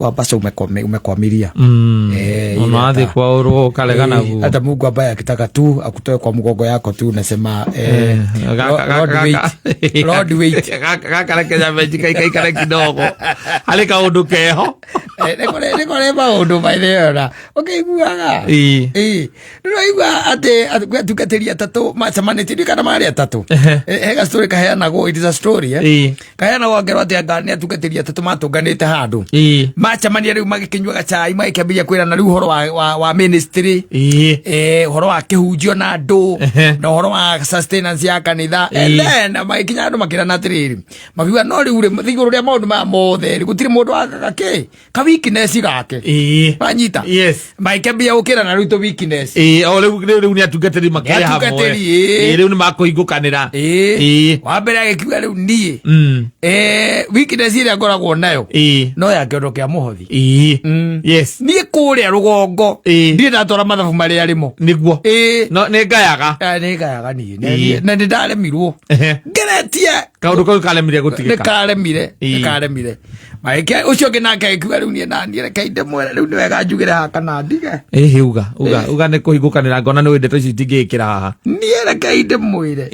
Hapa umekwamilia. Eh, ile Unathi kwaurwo ukarega naguo. Hata Mungu ambaye akitaka tu akutoe kwa mgongo yako tu unasema Lord, wait. Lord, wait. Gaka reke nyambe njikaikaikare kidogo harĩ kaũndũ keho. Nĩ kũrĩ maũndũ maithĩona ũkĩiguaga. Ĩĩ. Ndĩraigua atĩ kwĩ atungatĩri atatũ macemanĩtie, ndiũĩ kana marĩ atatũ. He gastory kaheanagwo, it is a story, eh? Kaheanagwo ngerwo atĩ anga nĩ atungatĩri atatũ matũnganĩte handũ, macemania rĩu magĩkĩnyua gacai, magĩkĩambĩrĩria kwĩrana rĩu ũhoro wa ministry, ũhoro wa kĩhunjio na andũ, na ũhoro wa sustenance ya kanitha. And then magĩkinya andũ makĩrana atĩrĩrĩ, makiuga no rĩu rĩ, igũrũ rĩa maũndũ maya mothe rĩ, gũtirĩ mũndũ wakaga kĩ ka weakness gake. Wanyita? Yes. Magĩkĩambia gũkĩrana rĩu tũ weakness. Ĩĩ, o rĩu nĩ atungatĩri makĩrĩ Nĩ hamwe. atungatĩri, ĩĩ. Ĩĩ, rĩu nĩ makũhingũkanĩra. Wa mbere agĩkiuga rĩu niĩ, weakness ĩrĩa ngoragwo nayo no ya kĩondo kĩa mũhothi. Niĩ kũrĩa rũgongo ndirĩ ndatwara mathabu marĩa arĩmo. Nĩguo. Ĩĩ. No nĩ ngayaga. Nĩ ngayaga niĩ. Na nĩ ndaremirwo ngeretie. Kaũndũ kau karemire Nĩ gũtigĩka. karemire, nĩ karemire. Magĩkĩa ũcio ũngĩ nake agĩkiuga rĩu niĩ naniĩ reke ndĩmwĩre rĩu nĩ wega njugĩre haha kana ndige. Ĩhĩ, uga uga uga, nĩ kũhingũkanĩra, ngona nĩ ndeto ici itingĩĩkĩra haha. Niĩ reke ndĩmwĩre,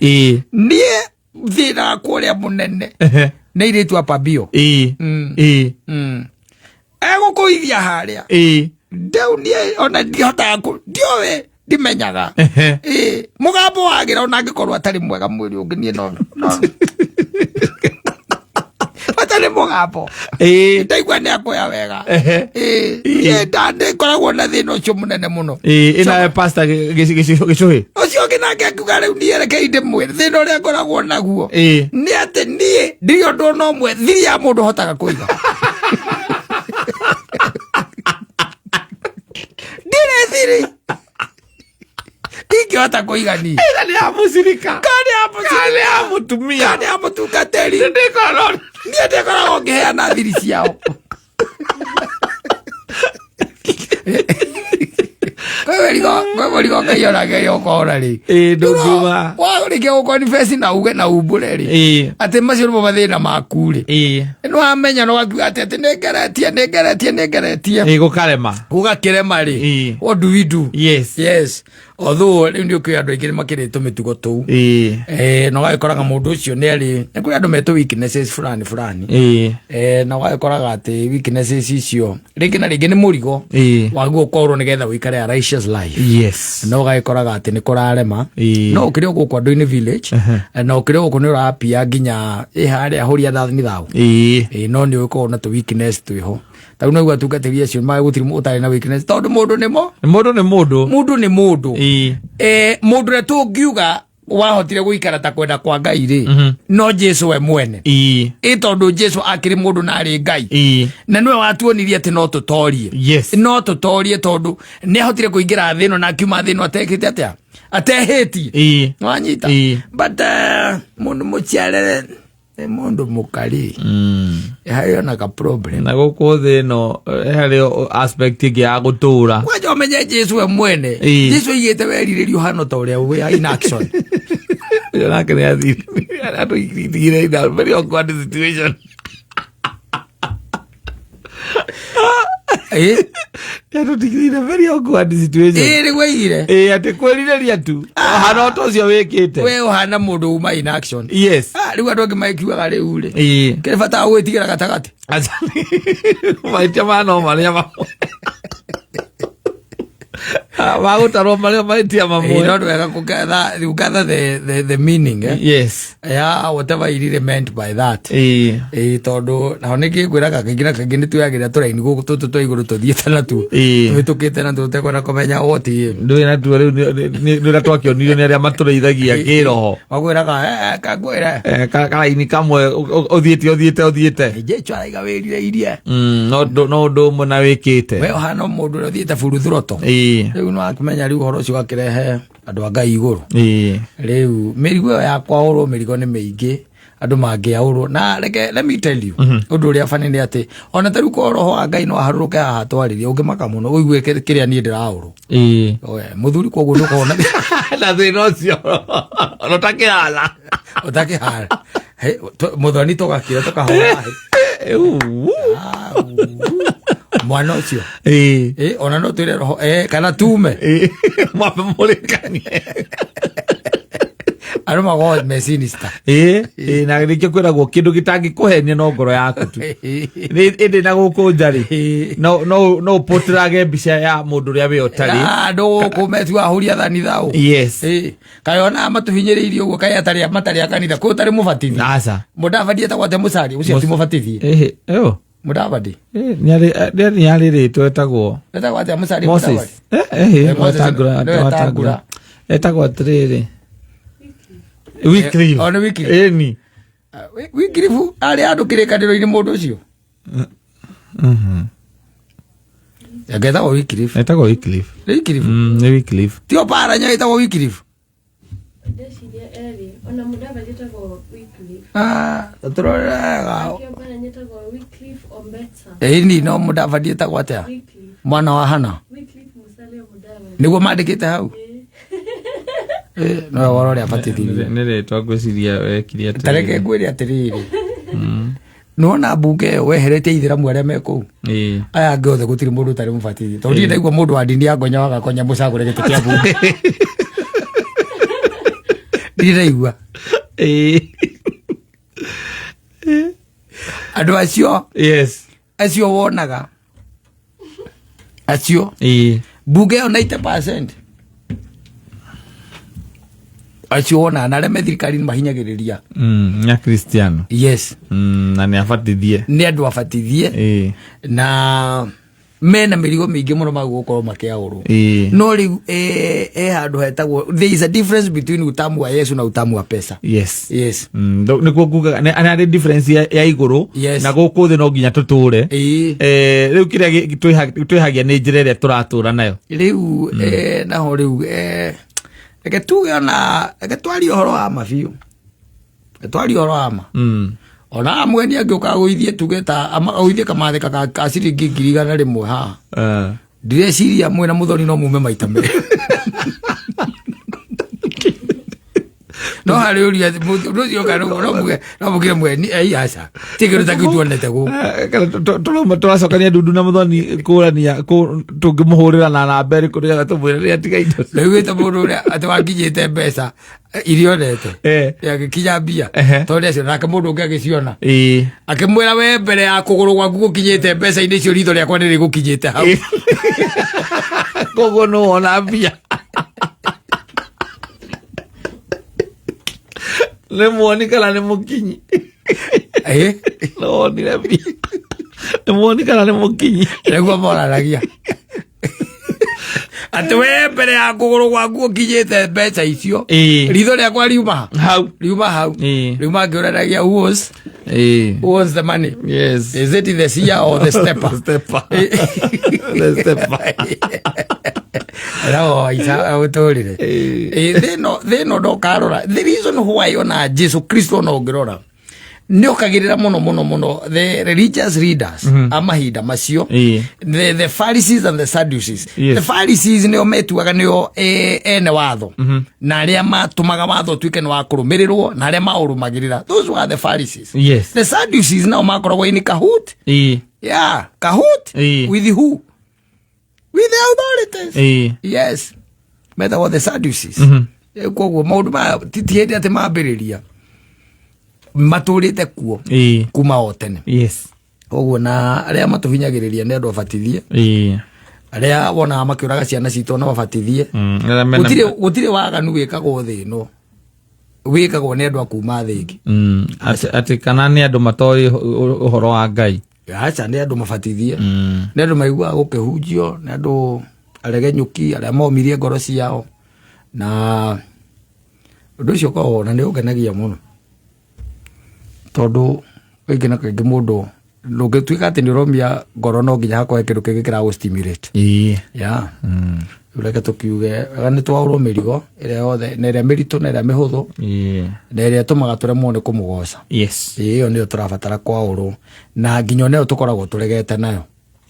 niĩ thĩna wakwa ũrĩa mũnene nĩ airĩtu a pambio. Egũkũithia harĩa ndĩu, niĩ ona ndihotaga ndioĩ ndimenyaga. Ĩĩ, mũgambo wagĩra ona angĩkorwo atarĩ mwega mwĩrĩ ũngĩ, niĩ no bata nĩ mũgambo. Ndaigua nĩ akuoya wega. Ĩĩ, niĩ ndĩkoragwo na thĩna ũcio mũnene mũno. Ĩĩ, ĩnawe pastor gĩcũhĩ. Ũcio ũngĩ nake akiuga rĩu niĩ rekei ndĩmwĩre thĩna ũrĩa ngoragwo naguo nĩ atĩ niĩ ndirĩ ũndũ ona ũmwe thiri ya mũndũ hotaga kũiga, ndirĩ thiri ingĩhota kũiga niĩ. Ĩna nĩ ya mũcirika. Kana ya Kana nĩ ya mũtumia. Kana ya mũtungatĩri. Ndĩkorwo Niĩ ndĩkoragwo ngĩheana thiri ciao. Kwĩ mũrigo Ngai onake ũkora rĩ. Ĩĩ, ndũngiuga. Warĩkia gũkonifesi na uge na umbũre rĩ atĩ macio nĩmo mathĩna maku rĩ, nĩ wamenya no wakiuga atĩ nĩ ngeretie, nĩ ngeretie, nĩ ngeretie. Ĩĩ, gũkarema. Gũgakĩrema rĩ. What do we do? Yes. Yes, although rĩu nĩ ũkĩũĩ andũ aingĩ nĩ makĩrĩ tũmĩtugo tũu. Na ũgagĩkoraga mũndũ ũcio nĩ arĩ, nĩ kũrĩ andũ metũ weaknesses fulani fulani. Na ũgagĩkoraga atĩ weaknesses icio rĩngĩ na rĩngĩ nĩ mũrigo waguo ũkorwo nĩgetha ũikare a righteous life. No ũgagĩkoraga atĩ nĩ kũrarema. No ũkĩrĩ o gũkũ andũ-inĩ village, na ũkĩrĩ o gũkũ nĩ ũrapia nginya ĩ harĩa hũria nĩ thau. Ĩĩ, no nĩ ũkorwo na tũ weakness twĩho ta rĩu naigua atungatĩri acio ma gũtirĩ ũtarĩ na weakness, tondũ mũndũ nĩmo Mũndũ nĩ mũndũ. Mũndũ nĩ mũndũ. Mũndũ ũrĩa tũngiuga wahotire gũikara ta kwenda kwa Ngai rĩ, no Jesu we mwene. Ĩ tondũ Jesu akĩrĩ mũndũ na arĩ Ngai, na nĩwe watuonirie atĩ no tũtorie. No tũtorie tondũ nĩ ahotire kũingĩra thĩ ĩno na akiuma thĩ ĩno atekĩte atĩa, atehĩtie. Wanyita? But mũndũ mũciarere nĩ mũndũ mũkari, harĩ ona ka problem. Na gũkũ thĩ ĩno harĩ o aspect ĩngĩ ya gũtũra. Kwanja ũmenye Jesu we mwene. Jesu aigĩte werirĩrio hano ta ũrĩa wĩ in action. Ũcio nake nĩ athire atũigire in a very awkward situation. Nĩ atũtigire in a very awkward situation. Ĩĩ, nĩguo aigire. Ĩĩ, atĩ kwĩrirĩria tu hana ũndũ ũcio wĩkĩte. We ũhana mũndũ uma in action. Ah, rĩu andũ angĩ makiugaga rĩu rĩ, kĩrĩ bata wa gwĩtigĩra gatagatĩ. Aca, mahĩtia ma no marĩa mamwe magũtarwo marĩa mahĩtia mamwe. No nĩ wega kũgatha, you gather the meaning, eh? Ya whatever he really meant by that. Ĩĩ, tondũ naho nĩkĩ ngwĩraga kaingĩ na kaingĩ nĩ tuoyagĩra tũraini gũkũ tũtũ twa igũrũ tũthiĩte natuo, tũhĩtũkĩte na tũtekwenda kũmenya what Ndũĩ natuo rĩu nĩ ũrĩa twakĩonirio nĩ arĩa matũrĩithagia kĩroho. Makwĩraga kangwĩre. Karaini kamwe ũthiĩte ũthiĩte ũthiĩte. Jesu araiga wĩrirĩirie. No ũndũ ũmwe na wĩkĩte. We ũhana mũndũ ũrĩa ũthiĩte buruthuroto. Rĩu no akĩmenya rĩu ũhoro ũcio ũgakĩrehe andũ a Ngai igũrũ. Rĩu mĩrigo ĩyo ya kwaũrwo, mĩrigo nĩ mĩingĩ andũ mangĩaũrwo, na reke let me tell you, ũndũ ũrĩa bani nĩ atĩ ona ta rĩu korwo roho wa Ngai no aharũrũke haha twarĩrie, ũngĩmaka mũno ũigue kĩrĩa niĩ ndĩraũrwo. Oe, mũthuri koguo ndũkorwo na Na thĩna ũcio ona ũtakĩhana. Ũtakĩhara. Mũthoni tũgakira tũkahora. Mwana ũcio. Ĩĩ. Ona no twĩre roho kana tume. Ĩĩ. Mwambe mũrĩkanie. Andũ makoragwo me sinister. Ĩĩ, ĩĩ, na nĩkĩo kwĩragwo kĩndũ gĩtangĩkũhenia no ngoro yaku tu. Ĩndĩ na gũkũ nja rĩ, no ũpũtĩrage mbica ya mũndũ ũrĩa we ũtarĩ. Andũ gũkũ metua ahũri athani thaũ. Yes. Kaĩ ona matũhinyĩrĩirie ũguo, kaĩ atarĩ matarĩ a kanitha, kwĩ ũtarĩ mũbatithie? Aca. Mũdavadi etagwo atĩa? Mũcari ũcio ti mũbatithie? Ĩhĩ, ĩyo. Mũdavadi. Nĩ arĩ rĩtwa etagwo. Etagwo atĩa mũcari? Moses. Mũdavadi? Ĩhĩ, Moses, Wetangula, nĩwe Wetangula. Tangula. Etagwo atĩrĩrĩ. Wycliffe. O, nĩ Wycliffe. Ĩni. Wycliffe arĩ andũ kĩrĩkanĩro-inĩ mũndũ ũcio. Etagwo Wycliffe. Etagwo Wycliffe. Wycliffe. Nĩ Wycliffe. Ti Oparanya ĩtagwo Wycliffe? Ndeciria erĩ, ona Mũdavadi etagwo Wycliffe. Ah, tũrorega. Nake Oparanya etagwo Wycliffe Ombetsa. Ĩni, no Mũdavadi etagwo atĩa? Wycliffe. Mwana wa Hana. Wycliffe Musalia Mudavadi. Nĩguo mandĩkĩte hau. No woro ũrĩa abatithirio. Nĩ rĩtwa ngwĩciria wekire atĩrĩrĩ. Tareke ngwĩre atĩrĩrĩ, nĩwona mbunge ĩyo weheretie ithĩramu arĩa me kũu, aya angĩ othe gũtirĩ mũndũ ũtarĩ mũbatithie, tondũ ndirĩ ndaigua mũndũ wa ndini ya ngonya wagakonya mũcagũre gĩtĩ kĩa mbunge. Ndirĩ ndaigua. Andũ acio, acio wonaga acio, mbunge ĩyo 90% acio wonaga na arĩa me thirikari-inĩ mahinyagĩrĩria. Nĩ akristiano. Yes. Na nĩ abatithie. Nĩ andũ abatithie na mena mĩrigo mĩingĩ mũno magũkorwo makĩaũrwo. No rĩu handũ hetagwo there is a difference between utamu wa Yesu na utamu wa pesa. Yes. Nĩkuo ngugaga nĩ harĩ difference ya igũrũ na gũkũ thĩ no nginya tũtũre. Rĩu kĩrĩa twĩhagia nĩ njĩra ĩrĩa tũratũra nayo. Rĩu naho rĩu reke tuge ona reke twarie ũhoro wa ma biũ, reke twarie ũhoro wa ma. Ona mũgeni angĩũka agũithie, tuge ta agũithie kamathĩka ka ciringi 100,000 haha, ndireciria mwĩna mũthoni no mume maita merĩ. No harĩ ũria mũndũ ũcio ũka no muge no mugire mũgeni, ei aca, ti kĩndũ ta kĩu tuonete gũkũ. Kana tũrauma tũracokania ndundu na mũthoni kũrania tũngĩmũhũrĩra na namba ĩrĩkũ nĩgetha tũmwĩre rĩrĩa tiga indo. Ndaiguĩte mũndũ ũrĩa atĩ wakinyĩte mbeca iria onete agĩkinya mbia, tondũ nĩaciona, nake mũndũ ũngĩ agĩciona, akĩmwĩra, we mbere ya kũgũrũ gwaku gũkinyĩte mbeca-inĩ icio, ritho rĩakwa nĩ rĩgũkinyĩte hau. Koguo nĩ wona mbia nĩ muoni kana nĩ mũkinyi? Nĩ wonire mbia, nĩ muoni kana nĩ mũkinyi? Nĩguo moranagia atĩ we mbere ya kũgũrũ gwaku ũkinyĩte mbeca icio, ritho rĩakwa riuma ha? Hau. Riuma hau. Riuma ngĩũranagia who owns the money? Yes. Is it the seer or the stepper? Stepper. The stepper. No aica ũtũrĩre. Thĩ ĩno ndokarora the reason why ona Jesu Kristo, ona ũngĩrora, nĩ okagĩrĩra mũno mũno mũno the religious leaders a mahinda macio, the Pharisees and the Sadducees. The Pharisees nĩo metuaga nĩo ene watho na arĩa matũmaga watho ũtuĩke nĩ wa kũrũmĩrĩrwo na arĩa maũrũmagĩrĩra. Those were the Pharisees. The Sadducees nao makoragwo in cahoot. Yeah, cahoot. With who? With the authorities. Yes, metagwo the Sadducees. Koguo maũndũ maya ti hĩndĩ atĩ mambĩrĩria, matũrĩte kuo kuma o tene. Koguo na arĩa matũhinyagĩrĩria nĩ andũ abatithie, arĩa wonaga makĩũraga ciana citũ na mabatithie. Arĩa mena- Gũtirĩ waganu wĩkagwo thĩ ĩno wĩkagwo nĩ andũ a kuma thĩ ĩngĩ. Atĩ kana nĩ andũ matoĩ ũhoro wa Ngai? Aca, nĩ andũ mabatithie, nĩ andũ maiguaga gũkĩhunjio, nĩ andũ aregenyũki arĩa momirie ngoro ciao, na ũndũ ũcio ũkoragwo na nĩ ũngenagia mũno, tondũ kaingĩ na kaingĩ mũndũ ndũngĩtuĩka atĩ nĩ ũromia ngoro no nginya hakorwo he kĩndũ kĩngĩ kĩragũ stimulate. Yeah. Rĩu reke tũkiuge wega nĩ twaũrwo mĩrigo ĩrĩa yothe, na ĩrĩa mĩritũ na ĩrĩa mĩhũthũ, na ĩrĩa ĩtũmaga tũremwo nĩ kũmũgoca. Ĩĩ, ĩyo nĩyo tũrabatara kwaũrwo, na nginya nĩyo tũkoragwo tũregete nayo.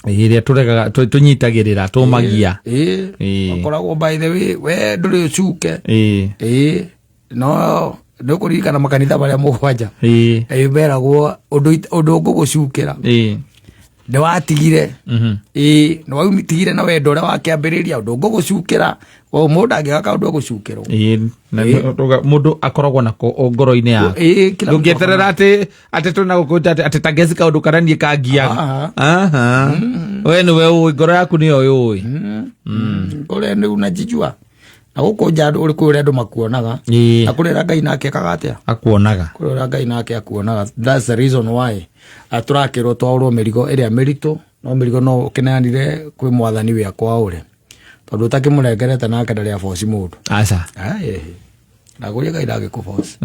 Ĩrĩa tũregaga, tũnyitagĩrĩra, tũmagia. Ũkoragwo, by the way, we ndũrĩ ũcuke. Ĩĩ, no nĩ ũkũririkana makanitha marĩa mũgwanja? Ĩĩ, meragwo ũndũ ũngũgũcukĩra. Nĩ watigire. Ĩĩ, nĩ watigire na wendo ũrĩa wakĩambĩrĩria, ũndũ ngũgũcukĩra. Koguo mũndũ angĩga kaũndũ egũcukĩrwo. Ĩĩ, na mũndũ akoragwo nako o ngoro-inĩ yake. Ĩĩ, kila mũndũ. Ndũngĩeterera atĩ twĩna gũkũ atĩ ta ngeci kaũndũ karĩa niĩ kangiaga. Aha. Aha. We nĩwe ũĩ, ngoro yaku nĩyo yũĩ. Kũrĩa nĩ unajijua na gũkũ nja ũrĩ kwĩ ũrĩa andũ makuonaga, na kũrĩ ũrĩa Ngai nake ekaga atĩa? Akuonaga. Kũrĩ ũrĩa Ngai nake akuonaga. That's the reason why tũrakĩrwo twaũrwo mĩrigo ĩrĩa mĩritũ, no mĩrigo no ũkĩneanire kwĩ Mwathani wĩ akwaũre, tondũ ũtakĩmũnengerete nake ndarĩ aboci mũndũ. Aca. Ndagũria Ngai ndangĩkũboci.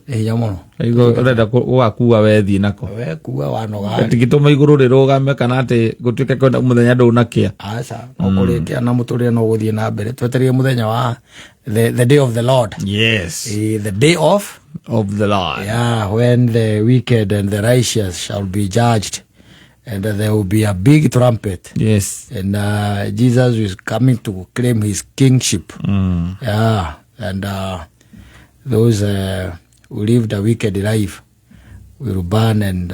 Nĩ hinya mũno. Igũ ũrenda gũgakua wethiĩ nako. We kuga wanoga. Tigĩtũma igũrũ rĩrũgame kana atĩ gũtuĩke kwenda mũthenya ndũnakĩa. Aca, no kũrĩkia na mũtũrĩre no gũthiĩ na mbere, twetereire mũthenya wa the day of the Lord. Yes. The day of of the Lord. Yeah, when the wicked and the righteous shall be judged, and there will be a big trumpet. And Jesus is coming to claim his kingship. Yeah, and those who lived a wicked life will burn, and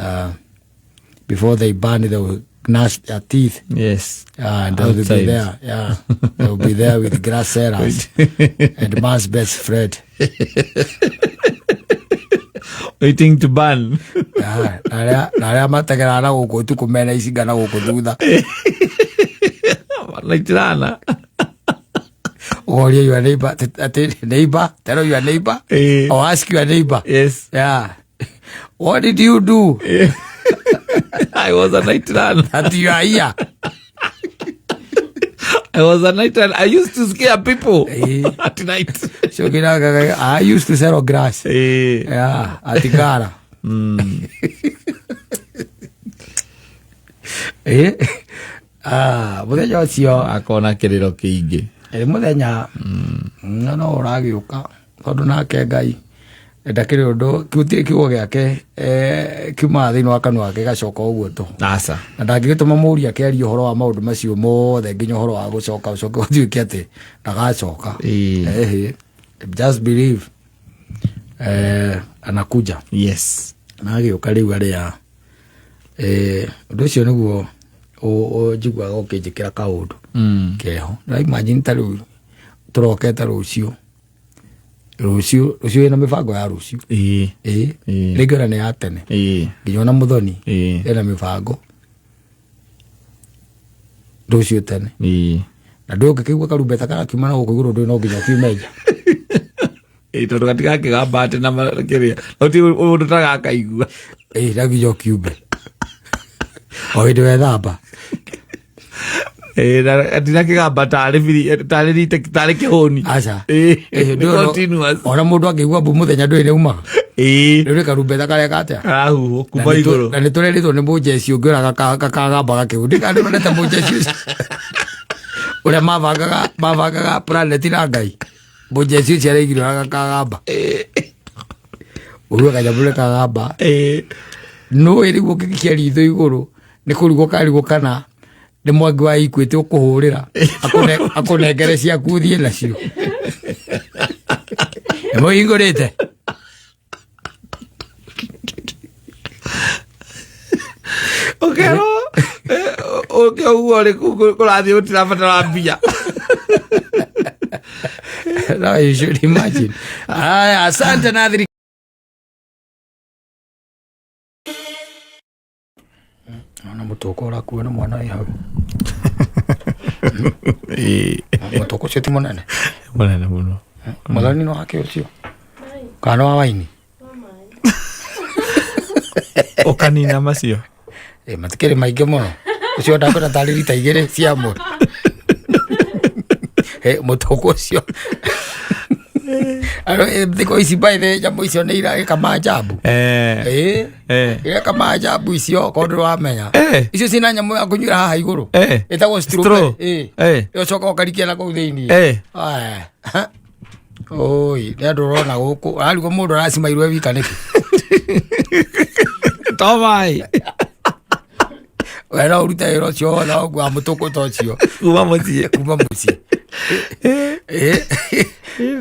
before they burn, they will gnash their teeth. And they will be Outside. there. Yeah, they will be there with grass sellers and man's best friend. Waiting to burn. Yeah, na arĩa mategeraga na gũkũ ũtukũ mena icinga na gũkũ thutha. Naitirana. Ũkoria your neighbor, atĩ neighbor, tell your neighbor, or ask your neighbor. Yeah. What did you do? I was a night runner. That you are here. I was a night runner. I used to scare people at night. So, I used to sell grass. Yeah, at Ngara. Ah, mũthenya ũcio Akona kĩrĩro kĩingĩ. Mũthenya no ũragĩũka, tondũ nake Ngai ndakĩrĩ ũndũ gũtirĩ kiugo gĩake kiumaga thĩinĩ wa kanua gake gacoka ũguo tũ. Aca. Na ndangĩgĩtũma mũriũ akĩaria ũhoro wa maũndũ macio mothe, nginya ũhoro wa gũcoka ũcoke ũtuĩke atĩ ndagacoka. Ehe, just believe anakuja. Na agĩũka rĩu arĩa ũndũ ũcio nĩguo njiguaga ũkĩnjĩkĩra kaũndũ keho. Na imagine ta rĩu tũrokete rũciũ, rũciũ rũciũ ĩna mĩbango ya rũciũ. Ĩĩ. Rĩngĩ ona nĩ ya tene. Nginya ona mũthoni ĩna mĩbango rũciũ tene. Na ndũĩ ũngĩkĩigua karumbeta karakiuma na gũkũ igũrũ, ndũĩ no nginya ũkiume nja. Ĩĩ, tondũ gatigakĩgamba atĩ na kĩrĩa gũtirĩ mũndũ tagakaigua. Ĩĩ, no nginya ũkiume o hĩndĩ wethamba. Ĩĩ, na gatinakĩgamba tarĩ tarĩ tarĩ kĩhũni. Aca. Ĩĩ, Ĩĩ, nĩ ndũĩ continuous. Ona mũndũ angĩigua mbu mũthenya, ndũĩ nĩ umaga. Rĩu nĩ karumbeta kareka atĩa? Karahuhwo kuma igũrũ. Na nĩ tũrerĩtwo nĩ mũnjeci ũngĩ ũrĩa gakagamba gakĩu ndikandĩonete mũnjeci ũcio ũrĩa mabangaga planet na Ngai. Mũnjeci ũcio araigire ũrĩa gakagamba, ũrue kanyamũ nĩ kagamba. Nũĩ rĩu ũngĩgikia ritho igũrũ nĩ kũrigwo karigwo kana nĩ mwangi wa Equity ũkũhũrĩra akũnengere ciaku ũthiĩ nacio nĩ mũhingũrĩte. Ũkerwo ũke ũguo rĩ kũrathiĩ gũtirabatara mbia. Now you should imagine. Haya, asante Nadhiri. Ona mũtũkũ ũrakuo na mwana wĩ hau. Mũtũkũ ũcio ti mũnene? Mũnene mũno. Mũthoni no wake ũcio kana nĩ wa waini? Ũkanina macio. Matikĩrĩ maingĩ mũno, ũcio ndakwĩra tarĩ rita 2 cia mwe. Mũtũkũ ũcio. Thikũ ici by the nyamũ icio nĩ iragĩka maajabu. Ĩĩ. Ireka maajabu icio korwo ndũramenya. Icio ciĩna nyamũ ya kũnyuĩra haha igũrũ. Ĩtagwo Straw. straw. Ĩĩ. Ĩgacoka ũkarikia na kũu thĩiniĩ. Aya. Oi, nĩ andũ ũrona gũkũ ararigwo mũndũ aracimairwo e wika nĩkĩ? To maĩ. We no ũrute wĩra ũcio wothe wa gũkua mũtũkũ ta ũcio kuma mũciĩ. Kuma mũciĩ.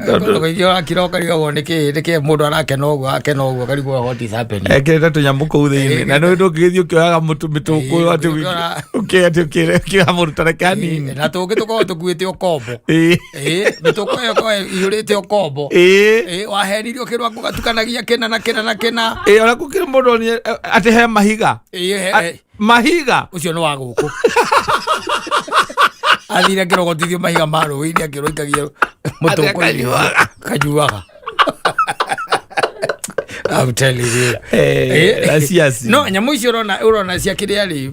Tondũ wakira ũkarigagwo nĩkĩ nĩkĩ mũndũ arakena ũguo akena ũguo akarigwo what is happening. Ekĩrĩte tũnyamũ kũu thĩinĩ na nĩ ndũngĩgĩthiĩ ũkĩoyaga mũtũ mĩtũkũyũ atĩ Ũkĩona- atĩ ũkĩoya mũndũ tareke hanini. Na tũngĩ tũkoragwo tũkuĩte ũkombo. Ĩĩ. Mĩtũkũ ĩyo ĩkoragwo ĩiyũrĩte ũkombo. Ĩĩ. Wahenirio kĩrwa ũgatukanagia kĩna na kĩna na kĩna. Ĩĩ, ona gũkĩrĩ mũndũ onire atĩ he mahiga. Mahiga. Ũcio nĩ wa gũkũ athire akĩrogotithio mahiga ma rũĩ-inĩ akĩroikagia mũtũkũ-inĩ. Akanyuaga. Kanyuaga. I'm telling you. Aciaci. No nyamũ icio ũrona ũrona cia kĩrĩa rĩ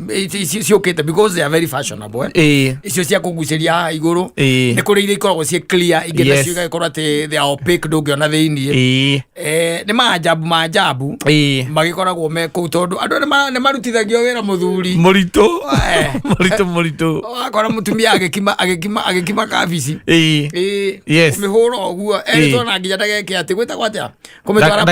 ciũkĩte because they are very fashionable, eh. Icio cia kũgucĩria haha igũrũ. Nĩ kũrĩ iria ikoragwo ciĩ clear, ingĩ nacio igagĩkorwo atĩ they are opaque, ndũngĩona thĩiniĩ. Nĩ maajabu maajabu magĩkoragwo me kũu tondũ andũ nĩ marutithagio wĩra mũthuri. Mũritũ. Eh. Mũritũ mũritũ. Wakora mũtumia agĩkima agĩkima agĩkima kabici. Kũmĩhũra ũguo erĩtwo na nginya ndageke atĩ gwĩtagwo atĩa kũmĩtwara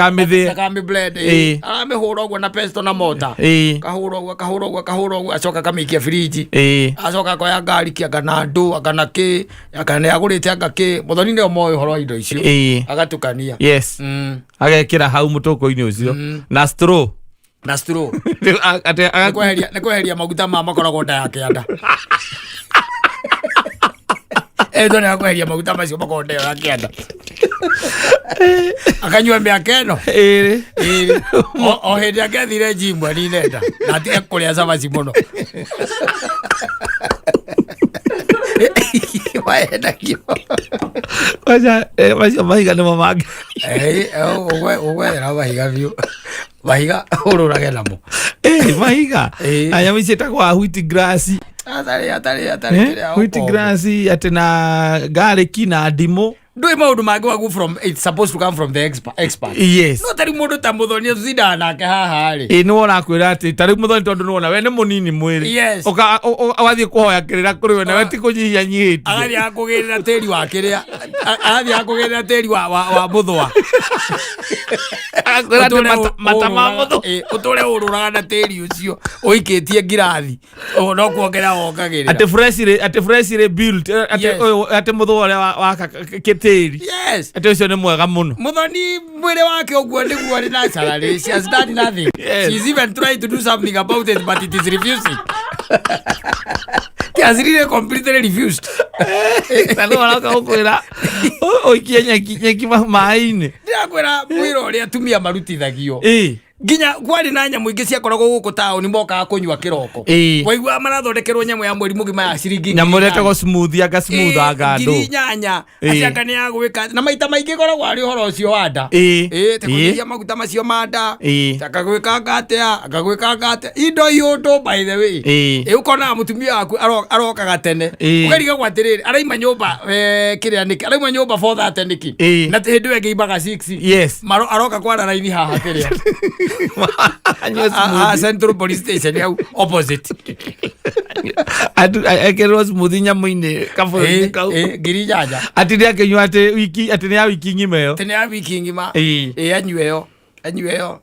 Ndakamĩthĩe. Ndakamĩ blend. Aramĩhũra ũguo na pesto na mota. Kahũra ũguo kahũra ũguo kahũra ũguo acoka akamĩikia firiji. Acoka akoya ngari anga na ndũ anga na kĩ anga nĩ agũrĩte anga kĩ mũthoni nĩo moĩ ũhoro wa indo icio. Agatukania. Agekĩra hau mũtũkũ-inĩ ũcio na straw. Na straw. Rĩu atĩ Nĩ kweheria maguta ma makoragwo nda ya kĩanda. Etwo nĩ akweheria maguta macio makoragwo nda ĩyo ya kĩanda akanyua mĩaka ĩno Ĩrĩ. Ĩrĩ. O hĩndĩ angĩathire gym anine nda na atige kũrĩa cabaci mũno waendagio. Kwaja, macio mahiga nĩmo mangĩ. Ũgwethera mahiga biũ mahiga ũrũrage namo. Mahiga. Na nyamũ ici ĩtagwo wheat grass. Atarĩ atarĩ atarĩ kĩrĩa Wheat ũkombo. grass atĩ na garlic na ndimũ. Ndũĩ maũndũ mangĩ wagu from it's supposed to come from the expert. No tarĩ mũndũ ta mũthoni ũtindaga nake haha rĩ. Ĩ nĩwe ũrakwĩra atĩ ta rĩu mũthoni tondũ nĩwona we nĩ mũnini mwĩrĩ. Ũgathiĩ kũhoya kĩrĩra kũrĩ we nawe ti kũnyihia nyihĩtie. Agathiĩ akũgĩrĩra tĩri wa kĩrĩa agathiĩ akũgĩrĩra tĩri wa mũthũa. Agakwĩra atĩ mata ma mũthũa. Ũtũre ũrũraga na tĩri ũcio ũikĩtie ngirathi. No kuongerera wongagĩrĩra. Atĩ freshly built atĩ ũyũ atĩ mũthũa ũrĩa wa kĩtĩri. Atĩ ũcio nĩ mwega mũno. Muthoni mwĩrĩ wake ũguo nĩguo arĩ naturally. She has done nothing. She's even trying to do something about it, but it is refusing. It has really completely refused. Na nĩ waroka gũkwĩra ũikie nyeki maĩ-inĩ. Ndĩrakwĩra mwĩra ũrĩa atumia marutithagio. Nginya kwarĩ na nyamũ ingĩ ciakoragwo gũkũ taũni mokaga kũnyua kĩroko. Waiguaga marathondekerwo nyamũ ya mweri mũgima ya ciringi Nyamũ ĩrĩa 8,000. ĩtagwo smoothie anga smooth anga ngiri ndũ. inyanya atĩ anga nĩ ya gwĩka na maita maingĩ ĩkoragwo arĩ ũhoro ũcio wa nda. Ta kũnyihia maguta macio ma nda. Ta akagwĩkanga atĩa akagwĩkanga atĩa indo iũndũ by the way. Ũkonaga mũtumia waku arokaga tene. Ũkarigagwo atĩrĩrĩ araima nyũmba kĩrĩa nĩkĩ araima nyũmba 4:30 nĩkĩ na hĩndĩ ĩyo ĩngĩ imaga 6. Aroka kwara raini haha kĩrĩa Anyue smoothie. Central Police Station hau opposite. Ekĩrĩrwo smoothie nyamũ-inĩ kabũyũ-inĩ kau. 8,000. Atĩ nĩ akĩnyua atĩ wiki atĩ nĩ ya wiki ng'ima ĩyo. Tene ya wiki ng'ima. Anyue ĩyo anyue ĩyo.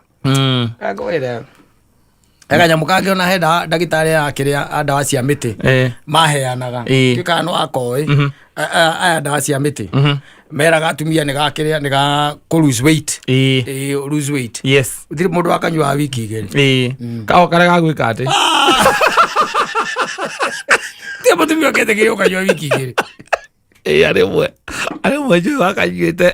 Akwĩre kanyamũ kangĩ ona he ndagĩtarĩ ya kĩrĩa a ndawa cia mĩtĩ maheanaga tuĩkaga no akoĩ aya ndawa cia mĩtĩ meraga atumia nĩ gakĩrĩa nĩ ga kũ lose weight. Lose weight. Gũtirĩ mũndũ wakanyua wiki igĩrĩ. Kao karĩa gagwĩka atĩ Tirĩ mũtumia ũketĩkĩria ũkanyua wiki igĩrĩ. Arĩ ũmwe njũĩ wakanyuĩte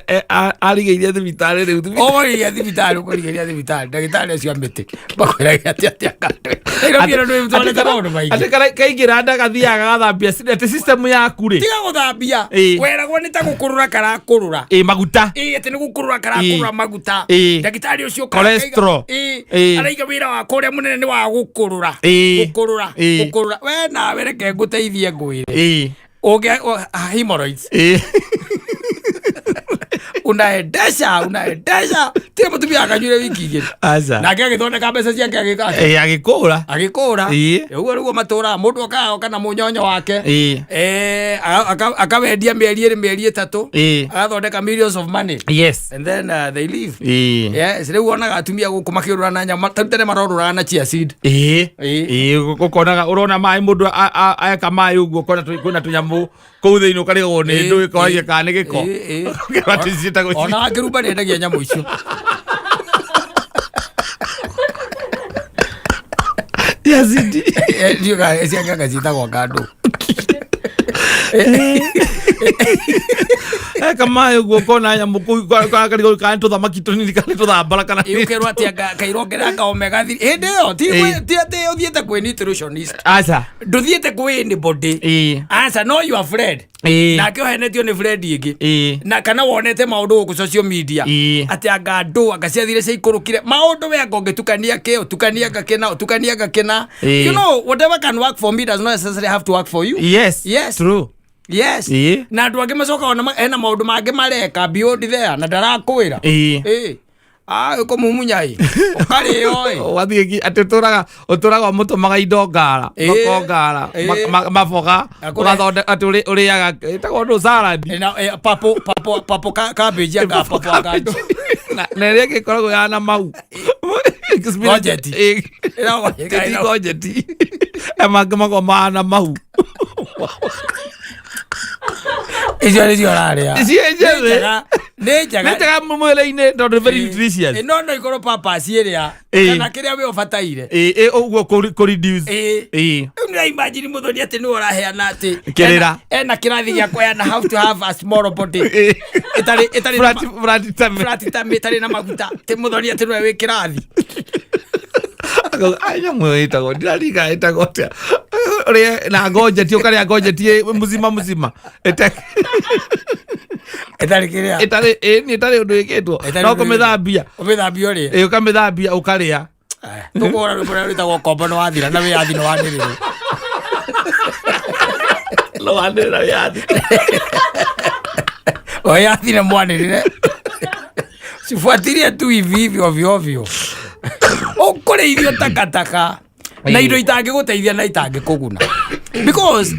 arigĩirie thibitarĩ rĩu Ũkũrigĩria thibitarĩ ũkũrigĩria thibitarĩ ndagĩtarĩ acio a mĩtĩ makwĩraga atĩ atĩ akandũ Nairobi ĩno ndwĩtwarĩte maũndũ maingĩ. Atĩ kaingĩra nda gathiaga gagathambia atĩ system yaku rĩ. Tiga gũthambia. Weragwo nĩ ta gũkũrũra karakũrũra. Maguta. Atĩ nĩ gũkũrũra karakũrũra maguta. Ndagĩtarĩ ũcio Cholesterol. Araiga wĩra wako ũrĩa mũnene nĩ wa gũkũrũra. Gũkũrũra. Gũkũrũra. We nawe reke ngũteithie ngwĩre. Ũngĩ hemorrhoids. Unaendesha, unaendesha. Tire mutumia akanyuire wiki igĩrĩ. Aca. Nake agĩthondeka mbeca ciake agĩka atĩa? Ĩĩ, agĩkũra. Agĩkũra. Ĩĩ. Ũguo nĩguo matũraga, mũndũ okaga oka na mũnyonyo wake. Ĩĩ. Akawendia mĩeri 2, mĩeri 3. Ĩĩ. Agathondeka millions of money. Yes. And then they leave. Ĩĩ. Yes, rĩu wonaga atumia gũkũ makĩũrũra na nyama, ta rĩu tene marorũraga na chia seed. Ĩĩ. Ĩĩ. Ĩĩ, ũkonaga ũrona maĩ mũndũ eka maĩ ũguo ũkona kwĩna tũnyamũ kũu thĩinĩ ũkarigwo nĩ Ĩĩ, ndũ ĩkoragia ĩĩ. kana nĩ gĩko. Ĩĩ, ĩĩ. Ũkerwo atĩ ciĩtagwo Ona wakĩrumba nĩendagia nyamũ icio. Chia seed. Ndiũĩ kana ciake anga ciĩtagwo ngandũ. Eka maĩ ũguo ũkona nyamũ kũu karigwo kana nĩ tũthamaki tũnini kana nĩ tũthambara kana Ĩ, ũkerwo atĩ anga kairongerera ka omega 3. Hĩndĩ ĩyo Ĩĩ. ti atĩ ũthiĩte kwĩ nutritionist. Aca. Ndũthiĩte kwĩ anybody. Ĩĩ. Aca, no your friend. Ĩĩ. Nake ũhenetio nĩ friend ĩngĩ. Ĩĩ. Na kana wonete maũndũ gũkũ social media. Ĩĩ. Atĩ anga andũ anga ciathire ciaikũrũkire. Maũndũ we anga ũngĩtukania kĩ, ũtukanie anga kĩna, ũtukanie anga kĩna. Ĩĩ. You know, whatever can work for me does not necessarily have to work for you. Yes. Yes. True. Yes. Ĩĩ. Na andũ angĩ macokaga ona hena maũndũ mangĩ mareka beyond there na ndarakwĩra. Ĩĩ. Ĩĩ. Ah, ũkũmumunya ĩ. Ũkarĩo ĩ. Ũgathiĩ atĩ ũtũraga ũmũtũmaga indo ngara, Ĩĩ. mako ngara, Ĩĩ. maboga, Akũre- ũgathondeka atĩ ũrĩaga ĩtagwo ndũ salad. Na papo papo papo cabbage anga papo anga andũ. Na ĩrĩa ĩngĩ ĩkoragwo ya na mau. Gojeti. Ĩĩ. Ĩragwo- Ti gojeti. Aya mangĩ makoragwo mahana mau. Icio nĩcio ũrarĩa. Icio Nĩ njega. Nĩ njega. Nĩ njega mwĩrĩ-inĩ tondũ nĩ very nutritious. Ĩ, no ikorwo papas ĩrĩa Ĩĩ. kana kĩrĩa we ũbataire. Ĩĩ, ĩĩ, ũguo kũ reduce. Ĩĩ. Ĩĩ. Rĩu nĩ imagine mũthoni atĩ nĩwe ũraheana atĩ Kĩrĩra. Ena kĩrathi gĩa kũheana how to have a small body. Ĩĩ. Ĩtarĩ na Flat tummy. flat tummy ĩtarĩ na maguta. Ti mũthoni atĩ nĩwe wĩ kĩrathi. Akauga, "Ai, nyamũ ĩyo ĩtagwo ndiraririkana ĩtagwo atĩa ũrĩe na ngojeti ũkarĩa ngojeti ĩ mũcima mũcima Ĩtarĩ kĩrĩa. Ĩtarĩ ĩ, nĩ ĩtarĩ ũndũ ĩkĩtwo Ĩtarĩ no ũndũ kũmĩthambia. Ũmĩthambia ũrĩe. Ĩ, ũkamĩthambia ũkarĩa. Tũkũhũra rwĩmbo rũrĩa rwĩtagwo kombo nĩ wathira na wĩyathi nĩ wanĩrĩrwo. No wanĩrĩra wĩyathi. Wĩyathi nĩ mwanĩrĩre. Sifuatilie tu hivi hivi ovyo ovyo. Ũkũrĩithio takataka na indo itangĩgũteithia na itangĩkũguna. Because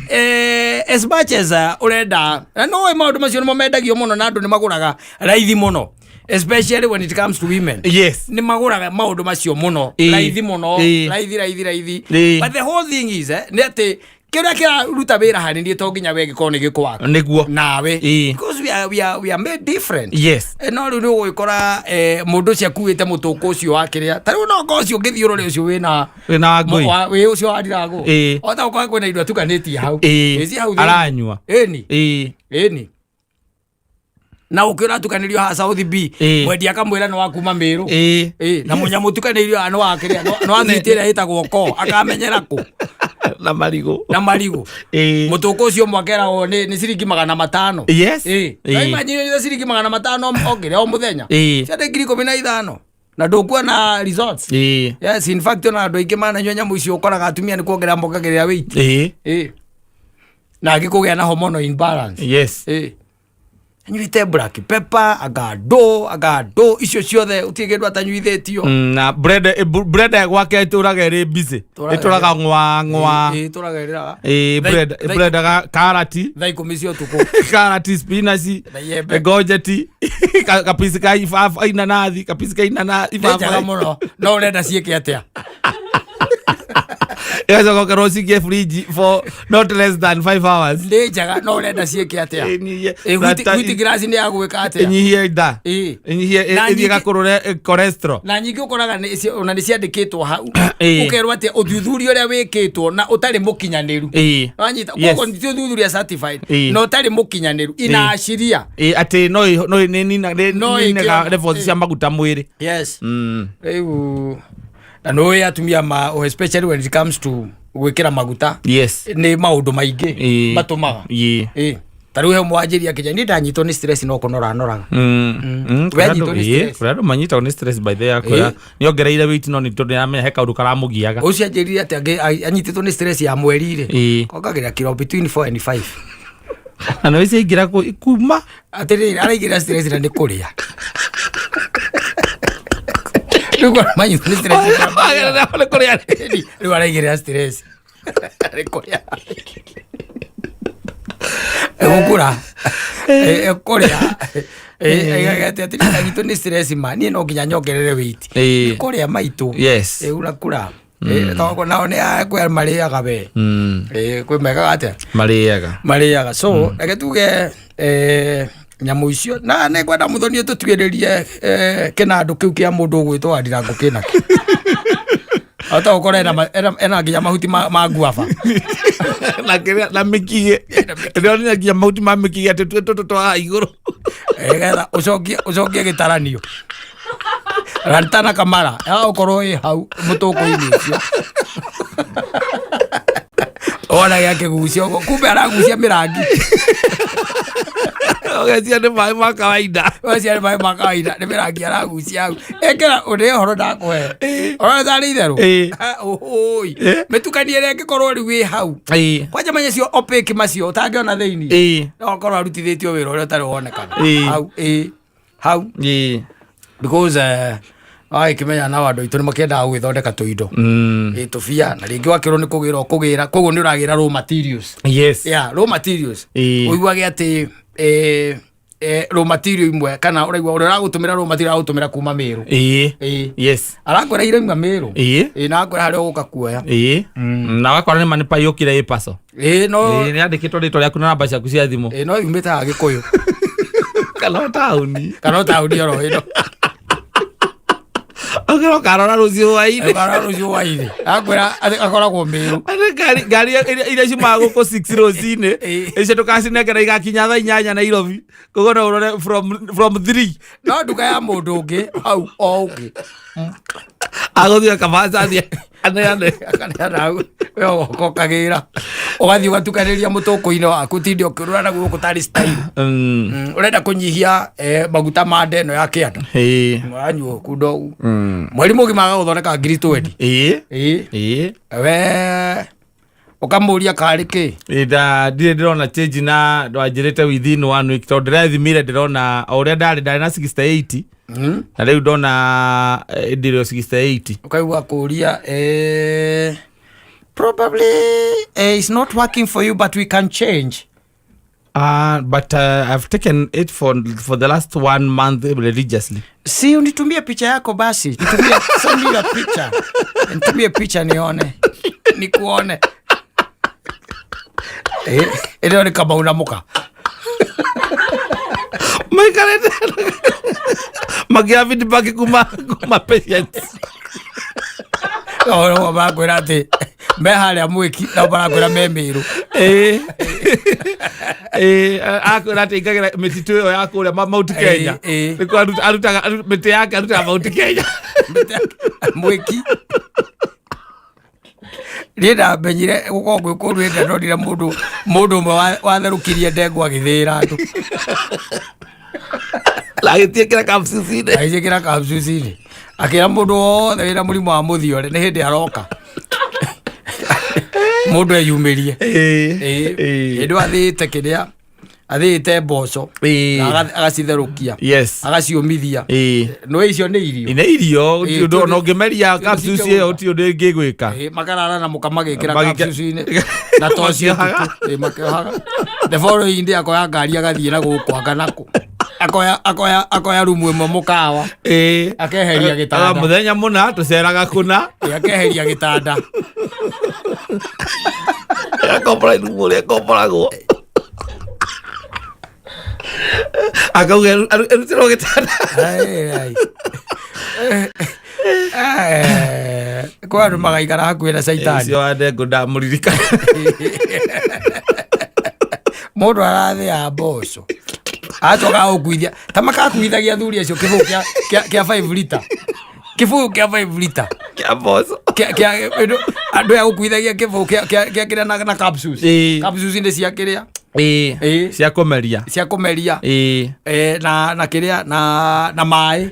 as much as ũrenda na no maũndũ macio nĩmo mendagio mũno na andũ nĩ magũraga raithi mũno, especially when it comes to women. Yes. Nĩ magũraga maũndũ macio mũno Ĩĩ. raithi mũno. Ĩĩ. Raithi raithi raithi. Ĩĩ. But the whole thing is nĩ atĩ kĩrĩa kĩraruta wĩra harĩ niĩ to nginya we gĩkorwo nĩ gĩkwaka Nĩguo. nawe. Ĩĩ. Because we are made different. Yes. No rĩu nĩ ũgũgĩkora mũndũ ũcio akuĩte mũtũkũ ũcio wa kĩrĩa ta rĩu no ngo ũcio ũngĩthiĩ ũrore ũcio wĩna Wĩna wa ngũi. Wĩ ũcio wa ndiragũ. Ĩĩ. Ota gũkorwo kwĩna indo atukanĩtie hau. Ĩĩ. Ĩ, ci hau thĩinĩ. Aranyua. Ĩni. Ĩĩ. Ĩni na ũkĩ ũratukanĩrio haha South B. Ĩĩ. Mwendia akamwĩra nĩ wa kuma Mĩrũ. Ĩĩ. Ĩĩ, na mũnyamũ ũtukanĩirio haha nĩ wa kĩrĩa nĩ wa thwiti ĩrĩa ĩtagwo ko akamenyera kũ. Na marigũ. Na marigũ. Ĩĩ. Mũtũkũ ũcio mwakeragwo nĩ ciringi 500. Yes. Ĩĩ. Ĩĩ. Imagine ciringi 500 ongere o mũthenya. Ĩĩ. Ciarĩ 15,000 na ndũkuona results. Ĩĩ. Yes, in fact ona andũ aingĩ mananyua nyamũ icio ũkoraga atumia nĩ kuongerera mongagĩrĩra weight. Ĩĩ. Ĩĩ. Na angĩ kũgĩa na hormonal imbalance. Yes. Ĩĩ. Anyuĩte black pepper anga ndũ anga ndũ icio ciothe ũtirĩ kĩndũ atanyuithĩtio. Na bread gwake ĩtũraga ĩrĩ busy. Tũraga Ĩtũraga ng'wa ng'wa. Ĩĩ, tũraga ĩrĩraga. Ĩĩ, bread bread karati. Thaa 10 cia ũtukũ. Karati, spinach, Na iembe. gojeti, kapisi ka ibaba, inanathi, kapisi ka inanathi. Nĩ njega mũno no ũrenda ciĩke atĩa? Ĩgacoka ũkerwo ũcikie fridge for not less than 5 hours. Nĩ njega no ũrenda ciĩke atĩa? Ĩnyihie Ĩ, wheat grass nĩ ya gwĩka atĩa? Ĩnyihie nda. Ĩĩ. Ĩnyihie Na ĩthiĩ ĩgakũrũre cholesterol. Na nyingĩ ũkoraga ona nĩ ciandĩkĩtwo hau. Ĩĩ. Ũkerwo atĩ ũthuthuria ũrĩa wĩkĩtwo na ũtarĩ mũkinyanĩru. Ĩĩ. Wanyita? Yes. Koguo ti ũthuthuria certified Ĩĩ. na ũtarĩ mũkinyanĩru inaashiria Ĩĩ, atĩ no nĩ No nĩninaga ĩkĩona- levels cia maguta mwĩrĩ. Yes. Rĩu na nĩũĩ atumia ma oh, especially when it comes to gwĩkĩra maguta Yes. nĩ maũndũ maingĩ Ĩĩ. matũmaga. Ĩĩ. Ĩĩ. Ta rĩu he mwanjĩria akĩnjĩra niĩ ndanyitwo nĩ stress no kũnora noraga. We Kũrĩ anyitwo andũ nĩ ĩĩ, stress. kũrĩ andũ manyitagwo nĩ stress by the way akwĩra Ĩĩ. nĩongereire weight no nĩ tondũ nĩaramenya he kaũndũ karamũgiaga. Ũcio anjĩrire atĩ anyitĩtwo nĩ stress ya mweri rĩ Ĩĩ. ongagĩrĩra kiro between 4 and 5. Na nä ciaingä kuma. Atĩrĩrĩ, araigĩrĩra stress na nĩ kũrĩa rĩu kora manyitwo nĩ stress. Nä kå rä a. Rĩu araigĩrĩra stress nĩ kũrĩa, egũkũra ekũrĩa atĩ atĩ nĩ stress ma niĩ no nginya nyongerere weight. Nĩ kũrĩa maitũ. Ũrakũra. Tondũ nao nĩ kwĩ marĩaga we. Kwĩ mekaga atĩa? Marĩaga. Marĩaga. So reke tuge nyamũ icio na nĩ ngwenda mũthoni tũtuĩrĩrie kĩnandũ kĩu kĩa mũndũ ũgwĩtwo Wandirango kĩnakĩo ota gũkorwo ena nginya mahuti ma guava. Na kä na mä kigä ndäronire nginya mahuti ma mä kigä atä tå tå twa igå rå. Getha ũcokie gĩtaranio rantana kamara ya ũkorwo ĩ hau mũtũkũ-inĩ ũcio wona gĩakĩgucia ũguo, kumbe aragucia mĩrangi. Ågecia nä maä ma kawaida. Ũcio nĩ maĩ ma kawaida, nĩ mĩrangi aragucia hau. Ĩkĩra ũndĩ ũhoro ndakũhe ũrona tarĩ itherũ. Ũhũi. Mĩtukanie ĩrĩa ĩngĩkorwo rĩu ĩ hau kwanja manya cio opaque macio ũtangĩona thĩinĩ, no akorwo arutithĩtio wĩra ũrĩa ũtarĩ wonekana hau ĩ hau because wagĩkĩmenya nao andũ aitũ nĩ makĩendaga gũgĩthondeka tũindo ĩ tũbia, na rĩngĩ wakĩrwo nĩ kũgĩra ũkũgĩra, koguo nĩ ũragĩra raw materials. Yeah, raw materials. Ũiguage atĩ raw material imwe kana ũraigua ũrĩa ũragũtũmĩra raw material aragũtũmĩra kuma Mĩrũ. Arakwĩra irauma Mĩrũ. Na akwĩra harĩa ũgũka kuoya. Na wakora nä ma nä paiå ä paco. Ĩ no. Nä yandä kä two rä twa rä aku na namba ciaku cia thimå. Ĩ no yumĩte haha Gĩkũyũ. Kana o taũni. Kana o taũni oro ĩno. Å karora rå ciå hwainä. Ũkarora rũciũ hwainĩ akwĩra atĩ akoragwo Mĩrũ. Ngari ngari iria ciumaga gå kå 6 rå cinä icio ndå kacinengera igakinya thaa 8 Nairobi, koguo no ũrore from 3. No nduka ya mũndũ ũngĩ hau o ũngĩ. Agũthiĩ akabacathia aneane. Akaneana hau, we ũgoka ũkagĩra ũgathiĩ ũgatukanĩria mũtũkũ-inĩ waku tinde ũkĩrũra na gũkũ tarĩ style. Ũrenda kũnyihia maguta ma nda ĩno ya kĩanda. Ũranyua kundo ũguo mweri mũgima agagũthondeka ngiri 20. We ũkamũria karĩ kĩ. Ndirĩ ndĩrona change na ndwanjĩrĩte within one week, tondũ ndĩrethimire ndĩrona o ũrĩa ndarĩ na 68 na rĩu ndona ndĩrĩ o 68. Ũkaigua kũria probably it's not working for you, but we can change. But I've taken it for the last one month religiously. Si unitumie picha yako basi, nitumie, send me a picture, nitumie picha nione, nikuone. Ĩno nĩ kama unamuka. Maikarĩte makĩoya feedback kuma patients. No marakwĩra atĩ me harĩa mwĩki no marakwĩra me Mĩrũ. Ĩĩ, akwĩra atĩ aingagĩra mĩtitũ ĩyo ya kũrĩa Mount Kenya. Nĩkuo arutaga mĩtĩ yake, arutaga Mount Kenya. Mwĩki niĩ ndamenyire gũkorwo gwĩ kũru hĩndĩ ĩrĩa ndonire mũndũ ũmwe watherũkirie ndengũ agĩthĩĩra andũ. Na agĩtiĩkĩra capsules-inĩ. Agĩciĩkĩra capsules-inĩ, akĩra mũndũ wothe wĩna mũrimũ wa mũthiore nĩ hĩndĩ aroka mũndũ eyumĩrie. Hĩndĩ ĩyo athĩĩte kĩrĩa athĩĩte mboco na agacitherũkia, agaciũmithia. No icio nĩ irio. Nĩ irio. Ũndũ ona ũngĩmeria capsules ĩyo Cikĩgũra. ũti ũndũ ĩngĩgwĩka. Makarara na mũka magĩkĩra capsules-inĩ na tocio. Makĩohaga. Makĩohaga. The following day akoya ngari agathiĩ na gũkũ anga nakũ akoya rumu ĩmwe mũkawa. Akeheria gĩtanda. Aga mũthenya mũna tũceraga kũna. Akeheria gĩtanda. Akombora irumu ũrĩa ĩkomboragwo, akauga arutĩrwo gĩtanda. Ai, ai. Kwa andũ magaikara hakuhĩ na caitani. Ũcio wa ndengũ ndamũririkana. Mũndũ arathĩa mboco acoka gũkuithia ta makakuithagia athuri acio kĩbũyũ kĩa 5 liter, kĩbũyũ kĩa 5 liter. Kĩa mboco. Kĩa andũ ya gũkuithagia kĩbũyũ kĩa kĩrĩa na capsules. Capsules nĩ cia kĩrĩa. Ĩĩ. Cia kũmeria. Cia kũmeria. Na kĩrĩa na maĩ.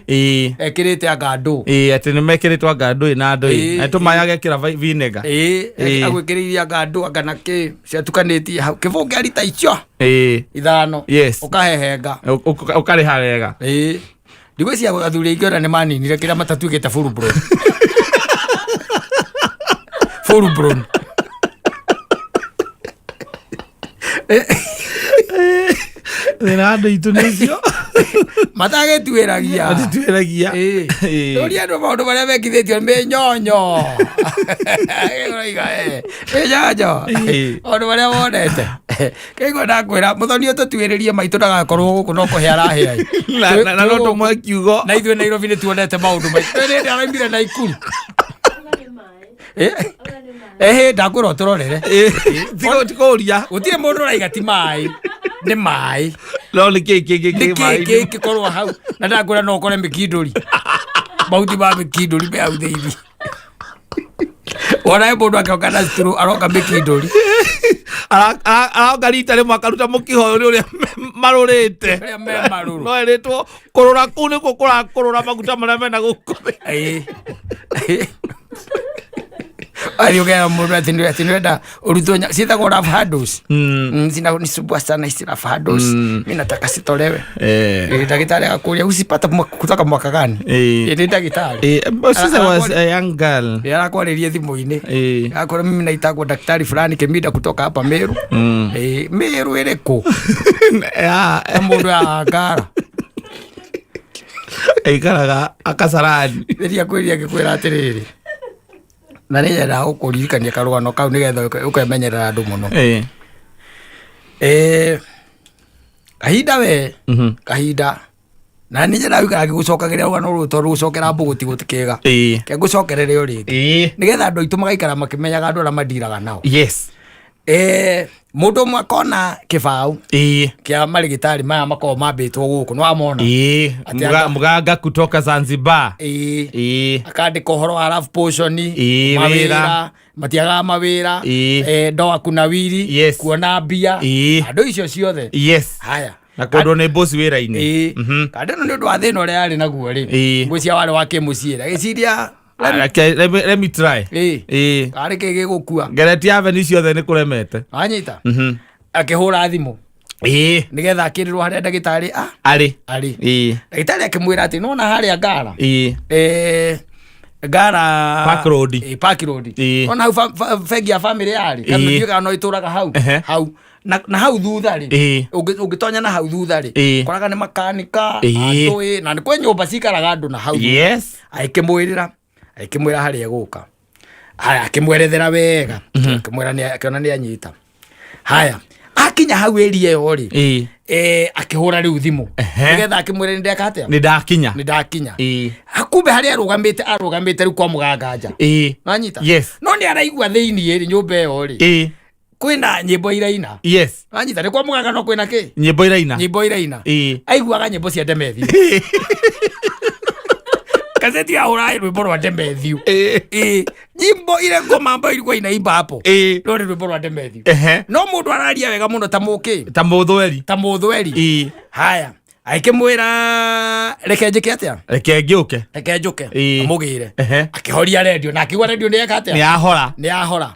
Ekĩrĩte anga ndũ. Ĩĩ, atĩ nĩ mekĩrĩtwo anga ndũĩ na ndũĩ. Na tũmaĩ agekĩra vinegar. Agwĩkĩrĩirie anga ndũ anga na kĩ ciatukanĩtie hau kĩbũngũ kĩa rita icio 5. Ũkahehenga. Ũkarĩha wega. Ndigwĩciria athuri aingĩ ona nĩ maninire kĩrĩa matatuĩkĩte full blown. Full blown. Thĩna wa andũ aitũ nĩ icio. Matagĩtuĩragia. Matituĩragia. Tũria andũ maũndũ marĩa mekithĩtio mĩnyonyo. Ũroiga, mĩnyonyo. Maũndũ marĩa wonete. Kĩigua ndakwĩra mũthoni ũtũtuĩrĩrie maitũ ndagakorwo gũkũ no kũhe arahĩa. Na no tũmwe kiugo. Na ithuĩ Nairobi nĩ tuonete maũndũ maitũ. Nĩ hĩndĩ araumire Naikuru. Auga nĩ maĩ. Auga nĩ maĩ. Ĩhĩ ndakwĩra ũtũrorere. Tikũria. Gũtirĩ mũndũ ũraiga ti maĩ. Nĩ maĩ. No nĩ kĩ kĩ kĩ Nĩ kĩ kĩngĩkorwo hau. Na ndakwĩra no ũkore mĩkindũri. Mahuti ma mĩkindũri me hau thĩinĩ. Wona he mũndũ akĩoka na citũrũ aroka mĩkindũri. Aroka rita rĩmwe akaruta mũkihoyo nĩ ũrĩa marũrĩte. Ũrĩa me marũrũ. No ĩrĩtwo kũrũra kũu nĩkuo kũrakũrũra maguta marĩa mena gũkũ. Athiĩ ũkera mũndũ atĩ atĩ nĩũrenda ũrutwo ciĩtagwo rough handles. Zinanisumbua sana hizi rough handles. Mimi nataka sitolewe. Ndagĩtarĩ agakũria usipata kutoka mwaka gani? Nĩ ndagĩtarĩ. But since I was a young girl. Arakwarĩria thimũ-inĩ. Akwĩra mimi naitagwo daktari fulani Kĩminda kutoka hapa Meru. Meru ĩrĩkũ? Na mũndũ ya Ngara. Aikaraga akasarani. Rĩrĩa kwĩria ngĩkwĩra atĩrĩrĩ. Na nĩ nyendaga gũkũririkania karũgano kau nĩgetha ũkemenyerera andũ mũno. Kahinda we, kahinda. Na nĩ nyendaga gũikara ngĩgũcokagĩria rũgano rũrũ tondũ gũcokera mbũgũ ti gũtikĩga. Reke ngũcokerere o rĩngĩ. Nĩgetha andũ aitũ magaikara makĩmenyaga andũ arĩa mandiraga nao. Mũndũ ũmwe akona kĩbaũ kĩa marĩgĩtarĩ maya makoragwo mambĩtwo gũkũ, nĩ wamona? Atĩ Mganga kutoka Zanzibar. Akandĩka ũhoro wa love potion, mawĩra, Wĩra. matiagaga mawĩra, ndoa kunawiri, kuona mbia, andũ icio ciothe. Haya. Na kwendwo nĩ boss wĩra-inĩ. Kandĩ ĩno nĩ ũndũ wa thĩna ũrĩa arĩ naguo rĩ. Ngwĩciria warĩ wa kĩmũciĩ rĩ. Agĩciria, Okay, let me try. Karĩ kĩ gĩgũkua. Ngeretie avenue ciothe nĩ kũremete. Wanyita? Akĩhũra thimũ. Nĩgetha akĩrĩrwo harĩa ndagĩtarĩ Arĩ. arĩ. Ndagĩtarĩ akĩmwĩra atĩ nĩwona harĩa Ngara. Ngara Park Road. Park Road. Ona hau bengi ya family yarĩ. Kana ndiũĩ kana no ĩtũraga hau. Hau. Na hau thutha rĩ. Ũngĩtonya na hau thutha rĩ. Koraga nĩ makanika, andũ, na nĩ kwĩ nyũmba cikaraga andũ na hau thutha. Agĩkĩmwĩrĩra. Agĩkĩmwĩra harĩa egũka. Haya, akĩmwerethera wega. Akĩmwĩra nĩ, akĩona nĩ anyita. Haya, akinya hau area ĩyo rĩ. Akĩhũra rĩu thimũ. Nĩgetha akĩmwĩre nĩ ndeka atĩa? Nĩ ndakinya. Nĩ ndakinya. Kumbe harĩa arũgamĩte rĩu kwa mũganga nja. Wanyita? No nĩ araigua thĩiniĩ rĩ, nyũmba ĩyo rĩ. Kwĩna nyĩmbo iraina. Wanyita? Nĩ kwa mũganga no kwĩna kĩ? Nyĩmbo iraina. Nyĩmbo iraina. Aiguaga nyĩmbo cia Demethiu. Gazeti ya hũra rwĩmbo rwa Demethiu. Nyimbo ile ngoma ambayo ilikuwa inaimba hapo. No nĩ rwĩmbo rwa Demethiu. No mũndũ araria wega mũno ta mũkĩ. Ta mũthweri. Ta mũthweri. Haya. Akĩmwĩra reke njĩke atĩa? Reke ngĩũke. Reke njũke. Amũgĩre. Akĩhoria redio na akĩigua redio nĩ eka atĩa? Nĩ yahora. Nĩ yahora.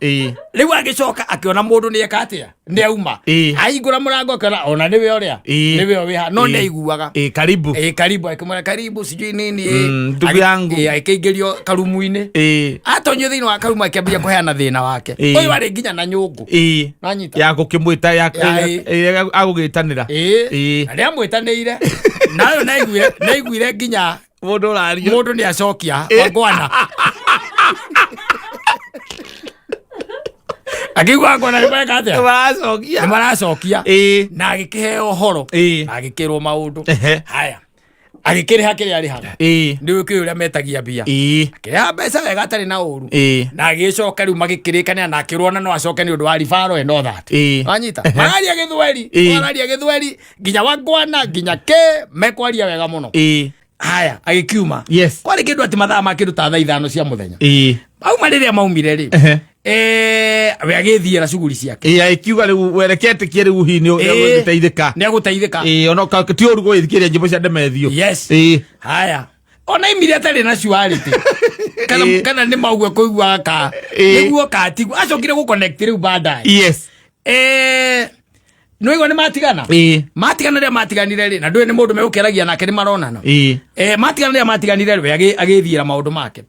Rĩu agĩcoka akĩona mũndũ nĩ eka atĩa? Nĩ auma. Ahingũra mũrango akĩona ona nĩwe ũrĩa. Nĩwe wĩ haha. No nĩ aiguaga. Karibu. Karibu. Akĩmwĩra karibu sijui nini. Ndugu yangu. Akĩingĩrio karumu-inĩ. Atonyio thĩinĩ wa karumu akĩambia kũheana thĩna wake. Ũyũ arĩ nginya na nyũngũ. Nanyita? Ya gũkĩmwĩta, ya Ya, agũgĩtanĩra. Na nĩ amwĩtanĩire. Nayo naiguire nginya Mũndũ ũraria. Mũndũ nĩ acokia, wangwana. Akĩigua wangwana nĩ mareka atĩa? Nĩ maracokia. Nĩ maracokia. Na agĩkĩheo ũhoro. Na agĩkĩrwo maũndũ. Haya. Agĩkĩrĩha kĩrĩa arĩhaga. Nĩ ũĩ ũrĩa metagia mbia. Akĩrĩha mbeca wega atarĩ na ũru. Na agĩcoka rĩu magĩkĩrĩkanĩra na akĩrwo ona no acoke nĩ ũndũ wa referral and all that. Wanyita? Mararia gĩthweri. Mararia gĩthweri. Nginya wangwana, nginya kĩ, mekwaria wega mũno. Haya, agĩkiuma. Kwarĩ kĩndũ atĩ mathaa ma kĩndũ ta thaa 5 cia mũthenya. Auma rĩrĩa maumire rĩ. We agĩthiĩra cuguri ciake. Ĩĩ, agĩkiuga rĩu wereke etĩkie rĩu hihi nĩ nĩegũteithĩka. Nĩ agũteithĩka. Ĩĩ, ona ti ũru gũgĩthikĩrĩria nyĩmbo cia Demethio. Yes. Ĩĩ. Haya, ona imire atarĩ na surety kana kana nĩ maugue kũigua ka nĩguo katiguo acokire gũ connect rĩu baadaye. Nĩwaigua nĩ matigana. Matigana rĩrĩa matiganire rĩ, na ndũĩ nĩ mũndũ megũkĩaragia nake nĩ maronana. Matigana rĩrĩa matiganire rĩ, we agĩthiĩra maũndũ make.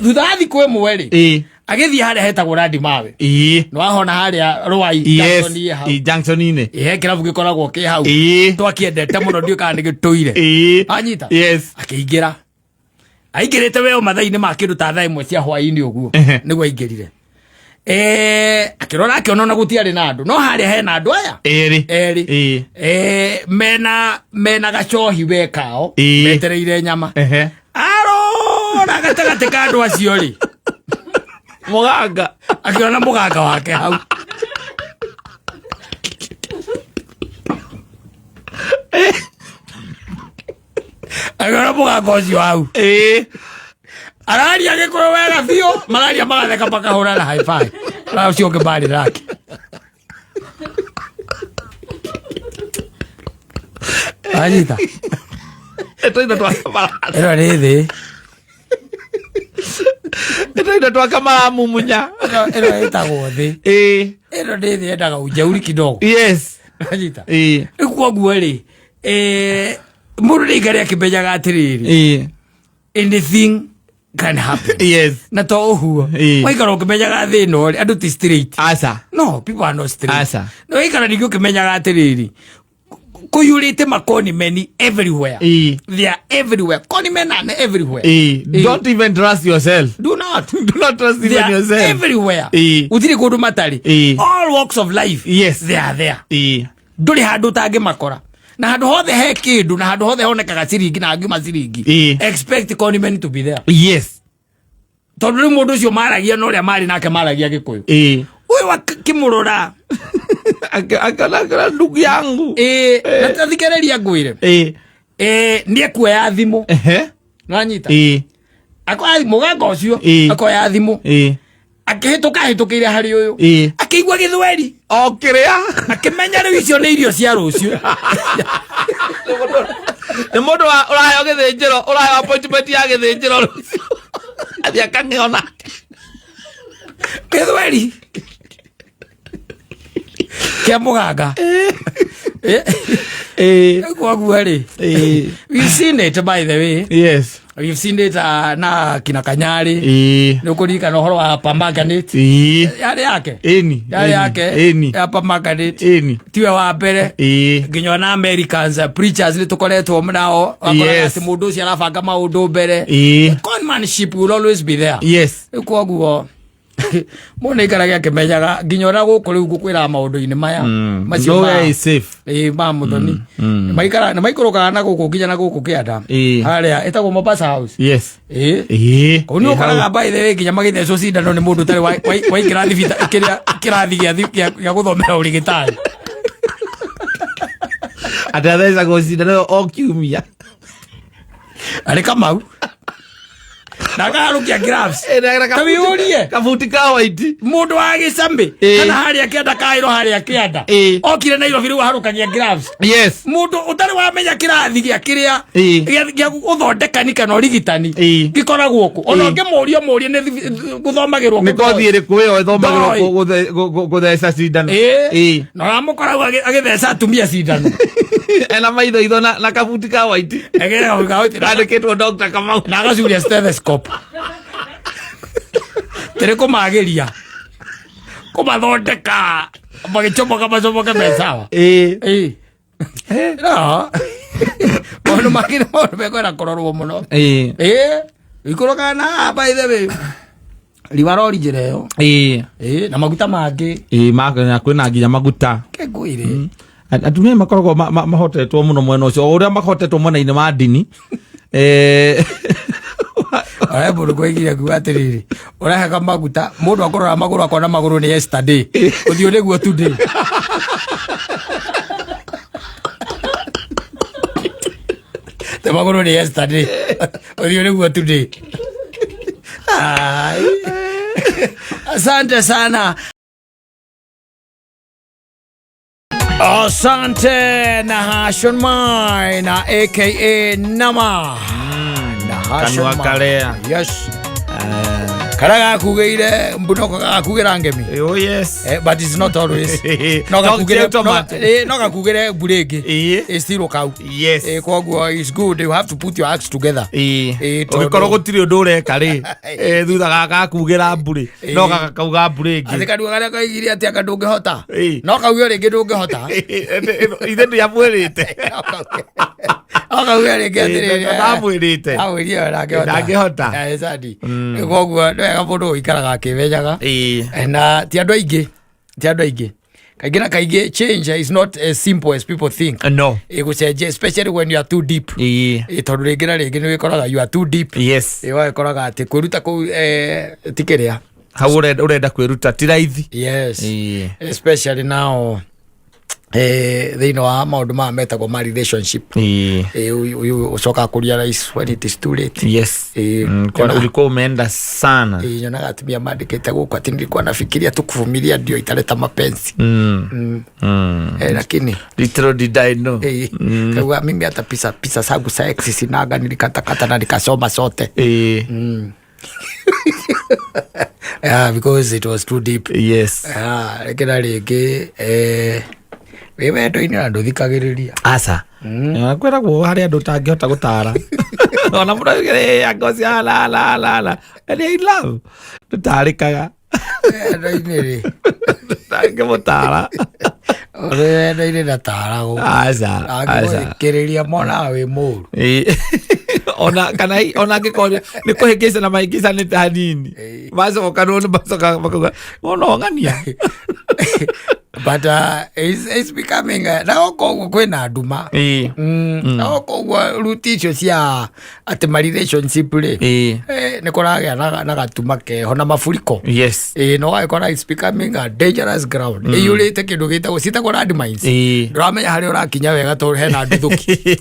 Thutha wa thikũ ĩmwe rĩ, agĩthiĩ harĩa hetagwo Randi Mawe. Nĩ wahona harĩa Rwai Yes. Junction ĩ hau. Ĩĩ, junction-inĩ. Ĩ, he kĩrabu gĩkoragwo kĩ hau. Twakĩendete mũno, ndiũĩ kana nĩ gĩtũire. Anyita. Akĩingĩra, aingĩrĩte weo mathaa-inĩ ma kĩndũ ta thaa 1 cia hwaĩ-inĩ ũguo. Nĩguo aingĩrire, akĩrora akĩona ona gũtiarĩ na andũ, no harĩa hena andũ aya Erĩ. Erĩ. Mena gacohi we kao, metereire nyama. Arora gatagatĩ ka andũ acio rĩ, Mũganga. Akĩona mũganga wake hau. Akĩona mũganga ũcio hau. Araria gĩkũyũ wega biũ, mararia magatheka, makahũrana high five, na ũcio ũngĩ marĩ nake. Anyita. Tũindo twa kamara. Ĩno nĩ thĩ. Tũindo twa kamaramumunya. Ĩno ĩtagwo thĩ. Ĩno nĩ thĩ yendaga ujeuri kidogo. Anyita. Rĩu koguo rĩ, mũndũ nĩ aikare akĩmenyaga atĩrĩrĩ, anything can happen. Na to ũguo, waikara ũkĩmenyaga thĩ ĩno rĩ, andũ ti straight. Aca. No, people are not straight. Aca. Na waikara ningĩ ũkĩmenyaga atĩrĩrĩ, kũiyũrĩte makoni meni everywhere. They are everywhere, con men are everywhere. Don't even trust yourself. Do not. Do not trust They even are yourself. everywhere. Gũtirĩ kũndũ matarĩ. All walks of life, they are there. Ndũrĩ handũ ũtangĩmakora, na handũ hothe he kĩndũ, na handũ hothe honekaga ciringi na hangiuma ciringi, expect con men to be there. Tondũ rĩu mũndũ ũcio maragia na ũrĩa marĩ nake maragia gĩkũyũ, ũyũ akĩmũrora, Akona ndugu yangu. Ĩĩ, na tathikĩrĩria ngwĩre. Nĩ ekuoya thimũ. Nanyita. Akoya mũganga ũcio. Akoya thimũ. Akĩhĩtũka hĩtũkĩire harĩ ũyũ, akĩigua gĩthweri. O kĩrĩa. Akĩmenya rĩu icio nĩ irio cia rũciũ. Nĩ mũndũ ũraheo gĩthĩnjĩro, ũraheo appointment ya gĩthĩnjĩro rũciũ. Athiĩ akang'eo nake. Gĩthweri kĩa mũganga. Koguo rĩ, we've seen it, by the way. We've seen it, na kina Kanyari. Nĩ ũkũririkana ũhoro wa permanganate? Yarĩ yake. Yarĩ yake. Ya permanganate. Tiwe wa mbere. Nginya ona Americans, preachers nĩ tũkoretwo nao. Wakoraga atĩ mũndũ ũcio arabanga maũndũ mbere. Conmanship will always be there. Rĩu koguo mũndũ nĩaikarage akĩmenyaga, nginya ona gũkũ rĩu ngũkwĩraga maũndũ-inĩ maya macio Nowhere is safe. Ĩĩ, ma mũthoni maikara nĩ maikũrũkaga na gũkũ nginya na gũkũ kĩanda. Harĩa ĩtagwo Mombasa House. Ĩĩ. Kũu nĩ ũkoraga, by the way, nginya magĩthecwo cindano nĩ mũndũ ũtarĩ waingĩra kĩrĩa kĩrathi gĩa gũthomera ũrigitani. Atĩ athecagwo cindano o kiumia. Arĩ Kamau na akaharũkia gloves. Ta wĩyũrie. Kabuti ka white. Mũndũ wa gĩcambĩ kana harĩa kĩanda kaĩro harĩa kĩanda okire Nairobi, rĩu aharũkagia gloves. Mũndũ ũtarĩ wamenya kĩrathi gĩa kĩrĩa gĩa gũthondekani kana ũrigitani gĩkoragwo kũ, ona ũngĩmũria mũrie nĩ gũthomagĩrwo Nĩ kũ. kothi ĩrĩkũ ĩyo ĩthomagĩrwo Ndoĩ. gũtheca cindano? Na ũramũkoragwo agĩtheca atumia cindano. Ena maitho itho na kabuti ka white. Egere kabuti. Kandĩkĩtwo Dr. Kamau. Na agacuria stethoscope tĩrĩ kũmagĩria kũmathondeka magĩcomoka macomoke me sawa. Ĩĩ. No maũndũ mangĩ nĩ maũndũ mekwenda kũrorwo mũno. Ĩĩ, ikũrũkaga na haha, by the way, riwarori njĩra ĩyo. Ĩĩ, na maguta mangĩ. Ĩĩ, kwĩna nginya maguta. Kengwĩre. Atumia makoragwo mahotetwo mũno mwena ũcio, o ũrĩa mahotetwo mwena-inĩ wa ndini. Aya, mũndũ kwaigire kuga atĩrĩrĩ, ũrahaka maguta, mũndũ akũrora magũrũ akona magũrũ nĩ yesterday, ũthiũ nĩguo today. Te magũrũ nĩ yesterday, ũthiũ nĩguo today. Ai. Asante sana. Asante Nahashon Maina aka Nama. Nahashon Kanua Maina. Kalea. Yes. Karia gakugĩire mbunoko gakugĩra ngemi. Oh yes. But it's not always. No No, gakugĩre ti automatic. no gakugĩre mbura ĩngĩ. Ĩĩ. Ĩcirwo kau. Yes. Koguo it's good you have to put your acts together. Ĩĩ. Ĩĩ, tondũ- Ũngĩkorwo gũtirĩ ũndũ ũreka rĩ, thutha gakakugĩra mbũrĩ no gagakauga mbũrĩ Atĩ ĩngĩ. kanua karĩa koigire atĩ anga ndũngĩhota. Ĩĩ. No kauge rĩngĩ ndũngĩhota. Ithe ndiamwĩrĩte. No kauge rĩngĩ atĩrĩrĩ. Ndamwĩrĩte. Amwĩrire we ndangĩhota. Ndangĩhota. Sadi. Koguo nĩ wega mũndũ gũikaraga akĩmenyaga. Ĩĩ. Na ti andũ aingĩ, ti andũ aingĩ. Kaingĩ na kaingĩ change is not as simple as people think. No. Ĩgũcenjia especially when you are too deep. Ĩĩ. Tondũ rĩngĩ na rĩngĩ nĩ wĩkoraga you are too deep. Yes. Ũgagĩkoraga atĩ kwĩruta kũu ti kĩrĩa. Hau ũrenda kwĩruta ti raithi. Yes. Ĩĩ. Especially now thĩinĩ wa maũndũ maya metagwo ma relationship. Ĩĩ. Ũyũ ũcokaga kũ realize when it is too late. Yes. Tena- Ulikuwa umeenda sana. Nyonaga atumia mandĩkĩte gũkũ atĩ nilikuwa nafikiria tu kuvumilia ndio italeta mapenzi. Lakini Little did I know. Kauga mimi hata pisa zangu za ex sinaga, nilikatakata na nikasoma sote. Yeah, because it was too deep. Yes. Rĩngĩ na rĩngĩ wĩ wendo-inĩ na ndũthikagĩrĩria. Aca. Kwĩragwo harĩ andũ ũtangĩhota gũtara. Ona mũndũ augire, "Eh, anga ũcio ala ala ala ala." And I love. Ndũtarĩkaga. Wendo-inĩ rĩ, Ndangĩmũtara. ũrĩ wendo-inĩ ndataragwo. Aca. Aca. Angĩgũthikĩrĩria monaga wĩ mũru. Ĩĩ. Ona kana ona angĩkorwo nĩ kũhĩngĩcana mahĩngĩcanĩte hanini, macokanwo nĩ macokaga makauga ona ũng'ania. But it's becoming na koguo kwĩna nduma. Na koguo ruti icio cia atĩ ma relationship rĩ, nĩ kũragĩa na gatuma keho na maburiko. No ũgagĩkora it's becoming a dangerous ground, ĩiyũrĩte kĩndũ gĩtagwo ciĩtagwo landmines. Ndũramenya harĩa ũrakinya wega tondũ hena nduthũki.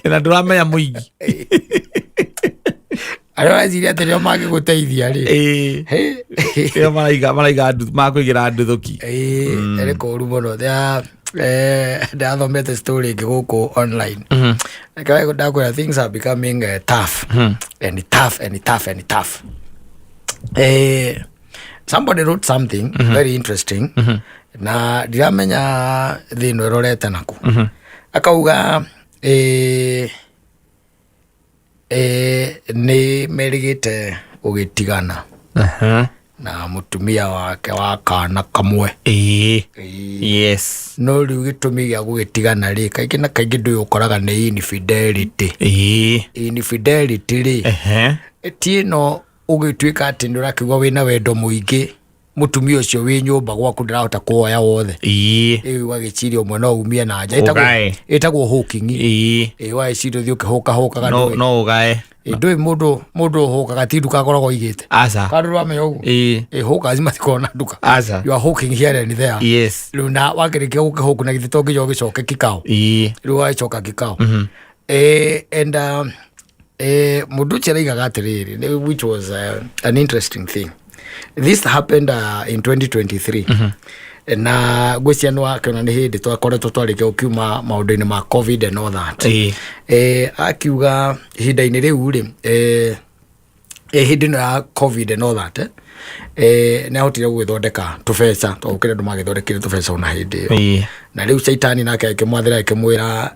Na ndũramenya mũingĩ. Arĩa ũreciria atĩ nĩo mangĩgũteithia rĩ. Ĩyo maraiga makũigĩra nduthũki. Ĩĩ, nĩ kũũru mũno. Ndathomete story ĩngĩ gũkũ online. Reke ndakwĩra things are becoming tough and tough and tough and tough. Somebody wrote something very interesting na ndiramenya thĩ ĩno ĩrorete naku. Akauga nĩ merĩgĩte gũgĩtigana na mũtumia wake wa kana kamwe. No rĩu gĩtũmi gĩa gũgĩtigana rĩ, kaingĩ na kaingĩ ndũyũ ũkoraga nĩ infidelity. Infidelity rĩ, ti ĩno ũgĩtuĩka atĩ nĩ ũrakĩigua wĩna wendo mũingĩ, mũtumia ũcio wĩ nyũmba gwaku ndĩrahota kuoya wothe. Ĩĩ, ũgagĩciria ũmwe no umie na nja. Ũgae. Ĩtagwo hooking. Ĩĩ, ũgagĩciria ũthiĩ ũkĩhũkahũkaga. No. Ndũĩ. No ũgae. Ĩĩ, ndũĩ mũndũ ũhũkaga ti nduka akoragwo aigĩte. Aca. Kana ndũramenya ũguo? Ĩĩ, hookers matikoragwo na nduka. Aca. You are hooking here and there. Rĩu na wakĩrĩkia gũkĩhũku na githĩ to nginya ũgĩcoke kikao? Rĩu wagĩcoka kikao. And mũndũ ũcio araigaga atĩrĩrĩ, which was an interesting thing. This happened in 2023 na ngwĩciria nĩ wakĩona nĩ hĩndĩ twakoretwo twarĩkia gũkiuma maũndũ-inĩ ma COVID and all that. Akiuga ihinda-inĩ rĩu rĩ, hĩndĩ ĩno ya COVID and all that, nĩ ahotire gũgĩthondeka tũbeca tondũ kũrĩ andũ magĩthondekire tũbeca ona hĩndĩ ĩyo. Na rĩu caitani nake akĩmwathĩra akĩmwĩra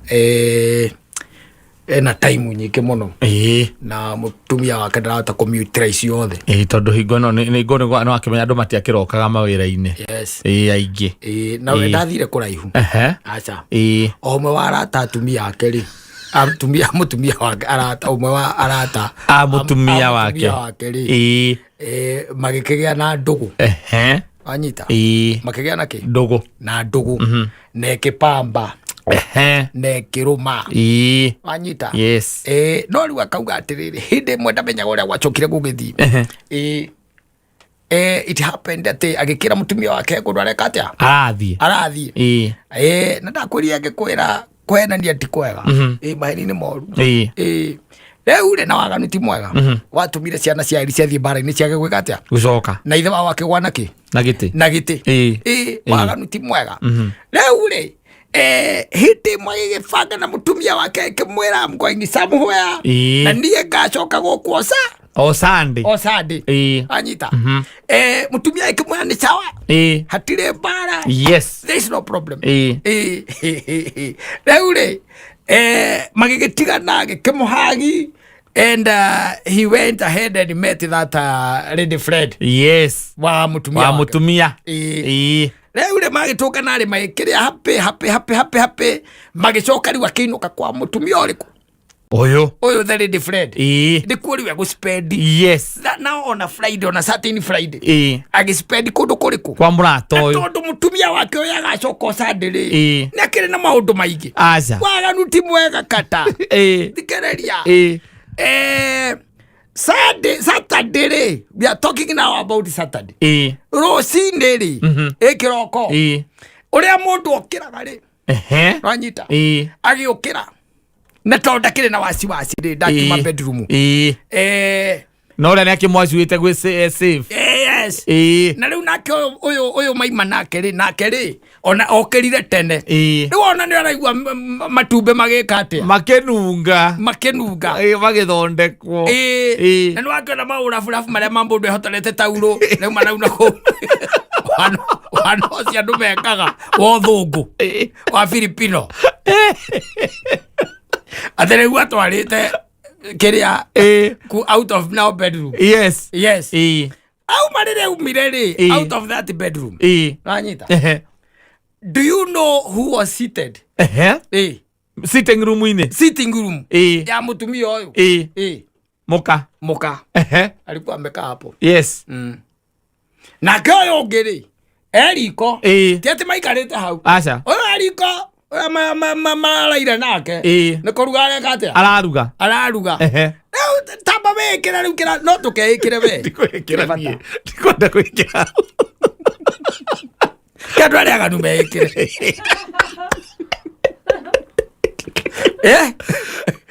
ena time nyingĩ mũno na mũtumia wake ndarahota kũmutilize yothe. Ĩĩ, tondũ hingo ĩno nĩ no akĩmenya andũ matiakĩrokaga mawĩra-inĩ. Ĩĩ, aingĩ. Na we ndathire kũraihu. Aca. O ũmwe wa arata atumia ake rĩ, atumia mũtumia wake, arata ũmwe wa arata A mũtumia a wake. mũtumia wake rĩ, magĩkĩgĩa na ndũgũ. Wanyita? Makĩgĩa na kĩ? Ndũgũ. Na ndũgũ na ĩkĩpamba na ĩkĩrũma. Wanyita? Yes. No rĩu akauga atĩrĩrĩ, hĩndĩ ĩmwe ndamenyaga ũrĩa gwacokire gũgĩthiĩ. It happened atĩ agĩkĩra mũtumia wake kũndũ areka atĩa? Arathiĩ. Arathiĩ. Na ndakwĩrire angĩkwĩra kũhenania ti kwega. Maheni nĩ moru. Rĩu rĩ, na waganu ti mwega watũmire ciana cia Eli ciathiĩ mbara-inĩ ciage gwĩka atĩa? Gũcoka. Na ithe wao akĩgwa na kĩ? Na gĩtĩ. Na gĩtĩ. Ĩĩ. Ĩ, waganu ti mwega. Rĩu rĩ, hĩndĩ ĩmwe agĩgĩbanga na mũtumia wake, akĩmwĩra, "I'm going somewhere." Na niĩ ngacoka gũkũ oca O Sunday. O Sunday. Anyita, mũtumia akĩmwĩra nĩ sawa, hatirĩ mbara. There is no problem. Rĩu rĩ, magĩgĩtigana, agĩkĩmũhagi and he went ahead and met that lady friend wa mũtumia wa wake. Mũtumia. Rĩu rĩ, magĩtũngana rĩ, magĩkĩrĩa happy, happy, happy, happy, happy. Magĩcoka rĩu akĩinũka kwa mũtumia ũrĩkũ? Ũyũ. Ũyũ, the lady friend. Nĩkuo rĩu egũspend. Now on a Friday, on a certain Friday, agĩspend kũndũ kũrĩkũ? Kwa mũrata Na ũyũ. tondũ mũtumia wake ũyũ agacoka Sunday rĩ, nĩ akĩrĩ na maũndũ maingĩ. Aca. Waganu ti mwega kata. Thikĩrĩria. Sunday, Saturday rĩ, we are talking now about Saturday. Rũcinĩ rĩ, ĩ kĩroko, ũrĩa mũndũ okĩraga rĩ, wanyita, agĩũkĩra, na tondũ ndakĩrĩ na wasiwasi rĩ, ndakiuma bedroom. Na ũrĩa nĩ akĩmwacuĩte gwĩ safe. Yes. Na rĩu nake ũyũ maima nake rĩ, nake rĩ, ona okĩrire tene. Rĩu ona nĩ araigua matumbĩ magĩka atĩa? Makĩnunga. Makĩnunga. Magĩthondekwo. Na nĩ wakĩona maũraburabu marĩa ma mũndũ ehotorete taurũ rĩu marauna kũu. Wana ũcio andũ mekaga wa ũthũngũ wa Filipino, atĩ rĩu atwarĩte kĩrĩa ku out of now bedroom. Yes. Auma rĩrĩa aumire rĩ, out of that bedroom, wanyita, do you know who was seated? Sitting room-inĩ. Sitting room ya mũtumia ũyũ. Mũka. Mũka alikuwa amekaa hapo. Nake ũyũ ũngĩ rĩ, eriko. Ti atĩ maikarĩte hau. Aca. Ũyũ eriko, ũrĩa mararaire nake, nĩ kũruga areka atĩa? Araruga. Araruga. Rĩu tamba wĩkĩre rĩu kĩra no tũkeĩkĩre we. Ndikwĩkĩra niĩ, ndikwenda gwĩkĩra. Kĩ andũ arĩa aganu meĩkĩre. Eh?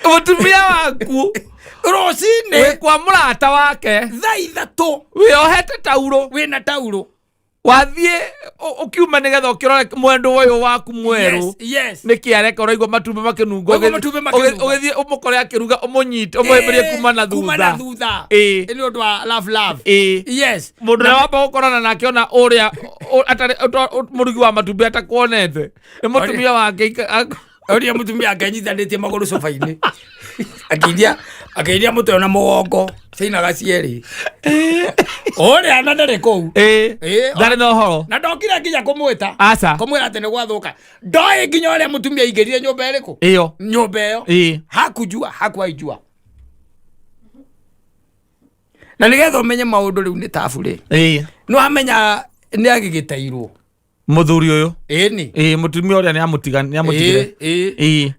Mũtumia waku Rũcinĩ wĩ kwa mũrata wake thaa 3 wĩohete taurũ. Wĩna taurũ. Wathiĩ ũkiuma nĩgetha ũkĩrore mwendwa ũyũ waku mwerũ nĩkĩ areka, ũraigua matumbĩ makĩnunga. Ũraigua matumbĩ makĩnunga. Ũgĩthiĩ ũmũkore akĩruga, ũmũnyite, ũmũhĩmbĩrie kuma na Kuma na thutha. thutha. Nĩ ũndũ wa love, love. Mũndũ ũrĩa wamba gũkorana nake ona ũrĩa atarĩ mũrugi wa matumbĩ atakuonete nĩ mũtumia wake Ũrĩa mũtumia akenyitanĩtie magũrũ sofa-inĩ, akĩiria mũtwe na mũgongo, ciainaga cierĩ ũrĩa na ndarĩ kũu. Ndarĩ na ũhoro. Na ndokire nginya kũmwĩta, Aca. kũmwĩra atĩ nĩ gwathũka. Ndoĩ nginya ũrĩa mũtumia aingĩrire nyũmba ĩrĩkũ. Ĩyo. Nyũmba ĩyo. Hakujua, hakuwaijua. Na nĩgetha ũmenye maũndũ rĩu nĩ tabu rĩ, nĩ wamenya nĩ agĩgĩteirwo. Mũthuri ũyũ. Ĩni. Mũtumia ũrĩa nĩ amũtigire.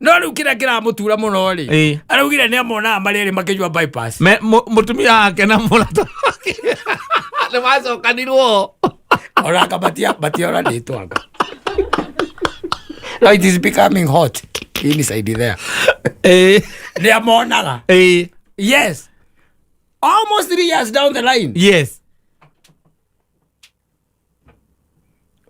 No rĩu kĩrĩa kĩramũtura mũno rĩ, araugire nĩ amonaga marĩ erĩ makĩnyua bypass. Mũtumia wake na mũrata wake nĩ macokanirwo. Onaka matioranĩtwo anga. No, it is becoming hot inside there. Nĩ amonaga. Yes, almost 3 years down the line.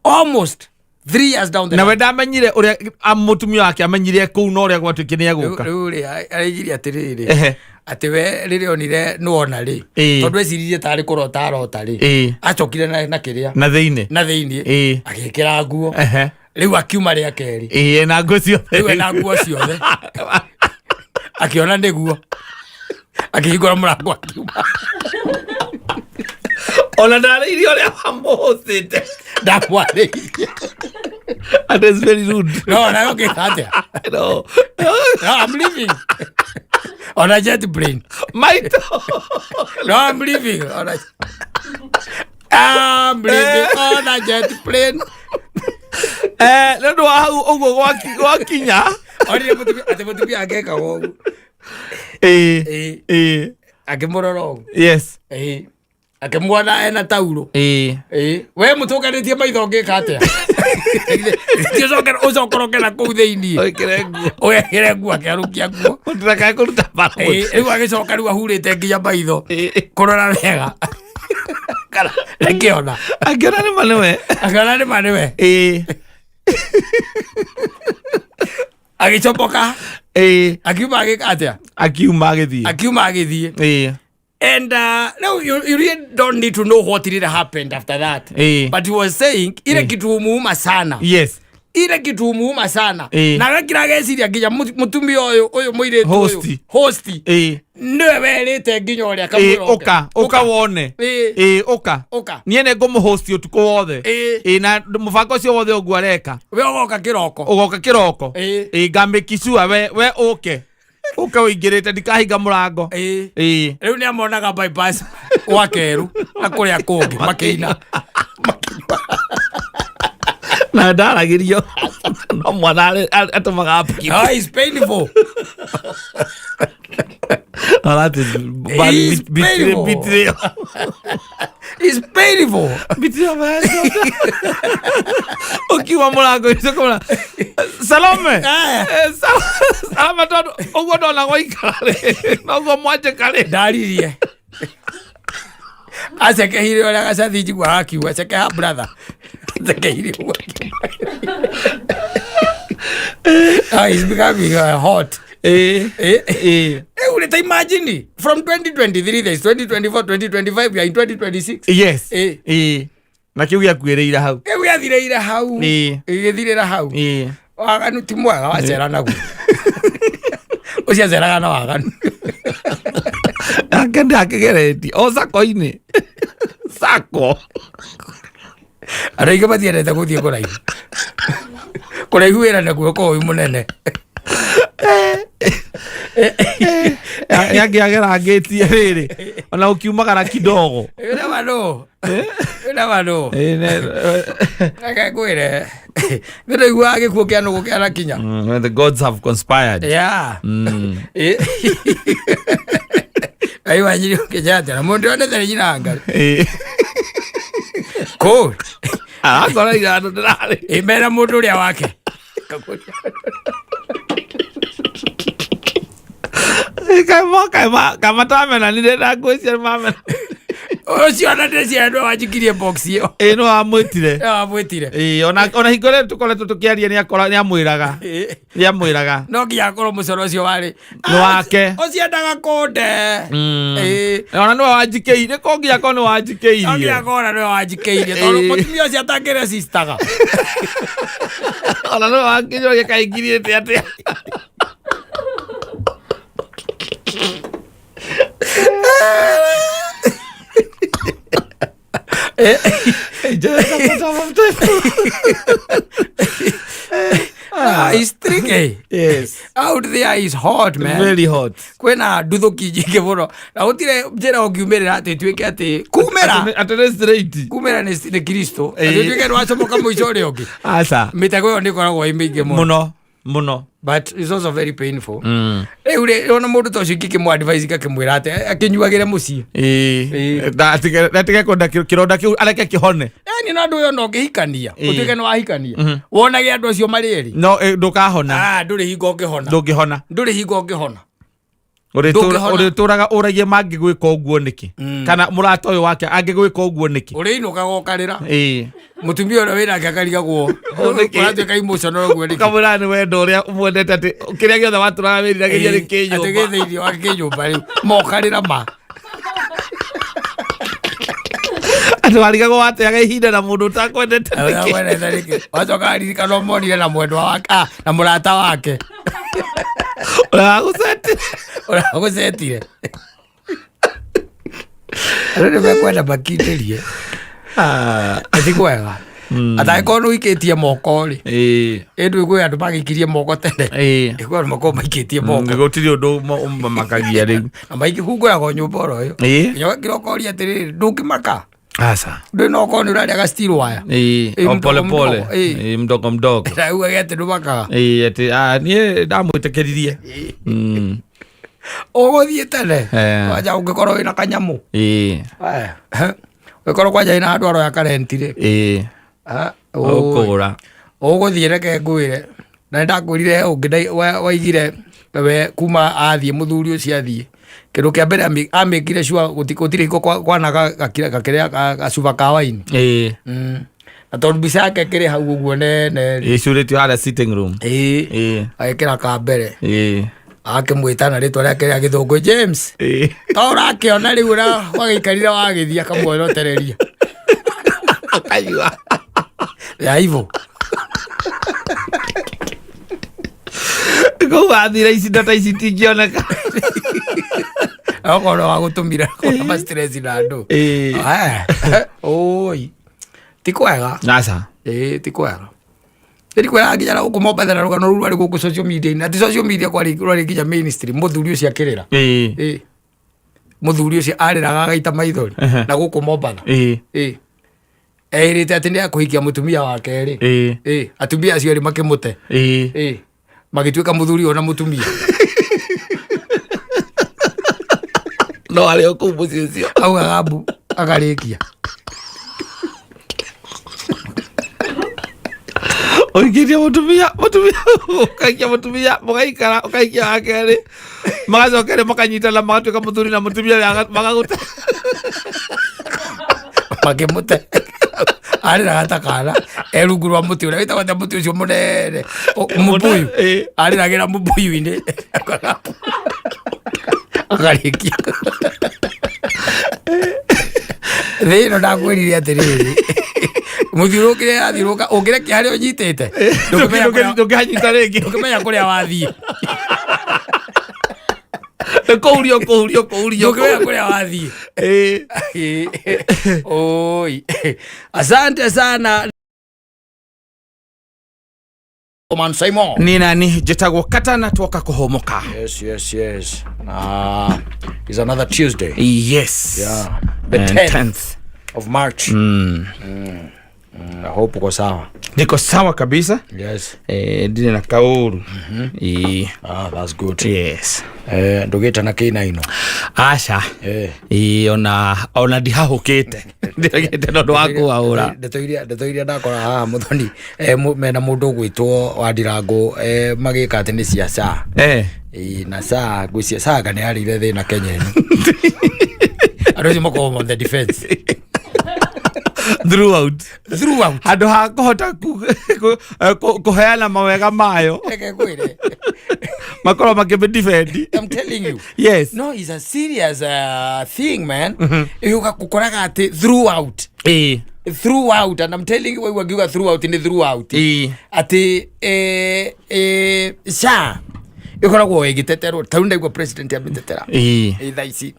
Almost 3 years down the Na we line. ndamenyire ũrĩa mũtumia wake amenyire kũu na ũrĩa gwatuĩkire nĩ egũka. Rĩu rĩ, araigire atĩrĩrĩ, atĩ we rĩrĩa onire nĩwona rĩ, tondũ eciririe tarĩ kũrota arota rĩ, acokire na kĩrĩa na thĩinĩ. Na thĩinĩ. Agĩkĩra nguo. Rĩu akiuma rĩa kerĩ. Na nguo ciothe. Rĩu ena nguo ciothe, akĩona nĩguo, akĩhingũra mũrango akiuma. Ona ndarĩirie ũrĩa wamũhũcĩte. Ndamwarĩirie. And it's very rude. No nayo ngĩka atĩa? No. No, I'm leaving on a jet plane. Maito. No, I'm leaving on a I'm leaving on a jet plane. Nĩ ũndũ wa hau ũguo gwakinya. Onire mũtumia, atĩ mũtumia angĩkaga ũguo. Akĩmũrora ũguo. Akĩmuona ena taurũ. We mũtũnganĩtie maitho, ngĩka atĩa? Ũcokoroke na kũu thĩiniĩ. Wĩkĩre nguo. Wekĩre nguo, akĩarũkia nguo. Ndakae kũruta bara. Rĩu agĩcoka rĩu ahurĩte nginya maitho kũrora wega kana rĩkĩona. Angĩona nĩ ma nĩwe. Akĩona nĩ ma nĩwe. Agĩcomoka. Akiuma agĩka atĩa? Akiuma agĩthiĩ. Akiuma agĩthiĩ. And no, you really don't need to know what really happened after that. But he was saying ile kitu umuuma sana. Ile kitu umuuma sana. Na agakira ageciria nginya mutumia ũyũ ũyũ mũirĩtu ũyũ. Host. Host. Nĩwe werĩte nginya ũrĩa kamwĩra oke. Ũka ũka wone. Ũka. Ũka. Niĩ nĩ ngũmũhosti ũtukũ wothe. Na mũbango ũcio wothe ũguo areka. We ũgoka kĩroko. Ũgoka kĩroko. Ngamĩkicua we ũke. Ũke ũingĩrĩte, ndikahinga mũrango. Rĩu nĩ amonaga bypass gwa kerũ na kũrĩa kũngĩ makĩina. Na ndaragĩrio no mwana atũmaga app. Ah, it's painful. No, that is bad. It's painful. Betrayal. It's painful. Betrayal, man. Ũkiuma mũrango ũcio kũmũra Salome. Salome, tondũ ũguo ndona gwaikara rĩ, noguo mwanjĩka rĩ. Ndaririe acekehire ũrĩa gacathi njiguaga akiuga cekeha brother, acekehire ũguo. Ah, it's becoming hot. Rĩu rĩ, ta imagine from 2023, there is 2024, 2025, we are in 2026. Na kĩu gĩakuĩrĩire hau. Rĩu gĩathirĩire hau. Gĩthirĩra hau. Waganu ti mwega, wacera naguo ũcio aceraga na waganu. Ake ndakĩgeretie o sako-inĩ sako. Andũ aingĩ matiendete gũthiĩ kũraihu kũraihu, wĩra naguo ũkoragwo wĩ mũnene. Yangĩ agerangĩtie rĩrĩ ona ũkiumagara kidogo. You never know. You never know. Reke ngwĩre, nĩ ndaiguaga gĩkuũ kĩa nũgũ kĩanakinya. When the gods have conspired. Ngai wanjiri ũkĩnjatĩra na mũndũ onete nyina ngari kũ. Arakora iratũ ndĩrarĩ. Ĩ mena mũndũ ũrĩa wake. Kamatamenanire na ngwĩcia mamena. Ũcio ona ndĩciria nĩwe wanjikirie box ĩyo. Ĩ, no amwĩtire. Nĩwe wamwĩtire. Ĩ, ona hingo ĩrĩa tũkoretwo tũkĩaria nĩ amwĩraga. Nĩ amwĩraga. No nginya akorwo mũcoro ũcio warĩ Nĩ wake. Ũcio endaga kũnde. Ona nĩwe wanjikĩire, ko nginya korwo nĩ No nginya wanjikĩirie. akorwo nĩwe wanjikĩirie tondũ mũtumia ũcio atangĩresistaga. Ona nĩwe wanjikĩirie kaingirĩte atĩa. Ah, it's tricky. Out there is hot, man. Very hot. Kwĩna nduthũki nyingĩ mũno na gũtirĩ njĩra ũngiumĩrĩra atĩ ĩtuĩke atĩ kumĩra. Atĩ nĩ straight. Kumĩra nĩ Kristo atĩ ĩtuĩke nĩ wacomoka mũico ũrĩa ũngĩ. Aca. Mĩtego ĩyo nĩ ĩkoragwo ĩ mĩingĩ mũno. Mũno mũno. But it's also very painful. Rĩu rĩ, ona mũndũ ta ũcio ingĩkĩmũ advise ngakĩmwĩra atĩ akĩnyuagĩre mũciĩ. Atige kwenda kĩronda kĩu, areke kĩhone. Yani na andũ ũyũ ona ũngĩhikania, ũtuĩke nĩ wahikania, wonage andũ acio marĩ erĩ. No ndũkahona. Ah, ndũrĩ hingo ũngĩhona. Ndũngĩhona. Ndũrĩ hingo ũngĩhona. Ndũngĩhona. Ũrĩtũraga ũragie mangĩgwĩka ũguo nĩkĩ, kana mũrata ũyũ wake angĩgwĩka ũguo nĩkĩ. Ũrĩinũkaga ũkarĩra. Mũtumia ũrĩa wĩnake akarigagwo Nĩkĩ? ũratuĩka emotional ũguo nĩkĩ. Ũkamwĩra nĩ wendo ũrĩa ũmwendete, atĩ kĩrĩa gĩothe watũraga wĩriragĩria nĩ Atĩ gĩ kĩnyũmba. thĩinĩ wa kĩnyũmba rĩu mokarĩra ma. Atĩ warigagwo wateaga ihinda na mũndũ ũtakwendete Ũrĩa nĩkĩ. wendete nĩkĩ, wacoka aririkana ũmonire na mwendwa wake, na mũrata wake. Ũrĩa wagũcetire. Ũrĩa wagũcetire. Andũ nĩ mekwenda makindĩrie. Ti kwega atangĩkorwo nĩ ũikĩtie moko rĩ. Ĩndũ kwĩ andũ magĩikirie moko tene. Kwĩ andũ makorwo maikĩtie moko. Gũtirĩ ũndũ ũmamakagia rĩu. Na maikĩhungũragwo nyũmba oro ĩyo. Nginya ũgakira ũkoria atĩrĩrĩ, ndũngĩmaka? Aca. Ndũĩ no okorwo nĩ ũrarĩa ga steel wire. O pole mdogo pole. mdogo, Mdogo mdogo. Raugaga atĩ ndũmakaga. Atĩ niĩ ndamwĩtĩkĩririe. Ũgũthiĩ tene kwanja ũngĩkorwo wĩna kanyamũ. Aya. Ũngĩkorwo kwanja wĩna handũ aroya karenti rĩ. Ũkũgũra. Ũgũthiĩ, reke ngwĩre, na nĩndakwĩrire he ũngĩ waigire we kuma athiĩ, mũthuri ũcio athiĩ, kĩndũ kĩa mbere amĩkire sure gũtirĩ hingo kwana gakĩrĩa gacuba ka waini. Na tondũ mbica yake ĩkĩrĩ hau ũguo nene rĩ, Ĩcurĩtio harĩa sitting room. Agĩkĩra ka mbere, akĩmwĩta na rĩtwa rĩake rĩa gĩthũngũ, James. To ũrakĩona rĩu ũrĩa wagĩikarire wagĩthiĩ, akamwerotereria. Akanyua. Ya hivyo. Kũu wathire ici ta ici itingĩoneka. Okorwo wagũtũmire kũna ma stress na andũ. Oi, ti kwega. Aca. Ĩĩ, ti kwega. Nĩ kwega nginya na gũkũ Mombatha, na rũgano rũu rwarĩ gũkũ social media-inĩ, ati social media kwarĩ rwarĩ nginya mainstream, mũthuri ũcio akĩrĩra. Ĩĩ, mũthuri ũcio arĩraga agaita maithori. Na gũkũ Mombatha. Ĩĩ, erĩte atĩ nĩ akũhikia mũtumia wa kerĩ. Ĩĩ, atumia acio erĩ makĩmũte. Ĩĩ, magĩtuĩka mũthuri ona mũtumia. No arĩ o kũu mũciĩ ũcio. Augaga mbu akarĩkia. Ũhikĩtie mũtumia, ũkaikia mũtumia, mũgaikara, ũkaikia wa kerĩ, magacoka erĩ makanyitana, magatuĩka mũthuri na mũtumia, magagũte. Makĩmũte, arĩraga ta kana e rungu rwa mũtĩ ũrĩa wĩtagwo atĩa, mũtĩ ũcio mũnene, mũbũyũ. Arĩragĩra mũbũyũ-inĩ akarĩkia. Thĩ ĩno, ndakwĩrire atĩrĩrĩ, mũthiũrũkĩre yathiũrũka, ũngĩrekia harĩa ũnyitĩte, ndũngĩmenya Ndũngĩhanyita rĩngĩ. Ndũngĩmenya kũrĩa wathiĩ. Nĩ kũhurio, kũhurio, kũhurio. Ndũngĩmenya kũrĩa wathiĩ. Oi, asante sana, Man Simon. Nĩ nani njĩtagwo Katana, twoka kũhũmũka. Yes. Ah, it's another Tuesday. Yes. Yeah. The And 10th, 10th of March. I hope uko sawa. Niko sawa kabisa. Ndirĩ na kaũru. Ĩĩ. Ah, that's good. Yes. Ndũgĩte na kĩina ino. Aca. Ĩĩ, ona ndihahũkĩte, ndiragĩte na ũndũ wa kũhahũra. Ndeto iria ndakora haha, Mũthoni, mena mũndũ ũgwĩtwo Wandirangũ, magĩka atĩ nĩ cia SHA. Ĩĩ, na SHA ngwĩcia SHA anga nĩ yarĩire thĩna Kenya ĩno. Andũ acio makoragwo on the defense. Throughout. Throughout. Handũ ha kũhota kũheana mawega mayo, Reke ngwĩre. makorwo makĩmĩdefend. I'm telling you. No, it's a serious thing, man. Mm-hmm. Ũkoraga atĩ throughout. Throughout, and I'm telling you, waigua ngiuga throughout, nĩ throughout. Atĩ SHA ĩkoragwo ĩgĩteterwo, tarĩu ndaigua president amĩtetera. Thaa ici.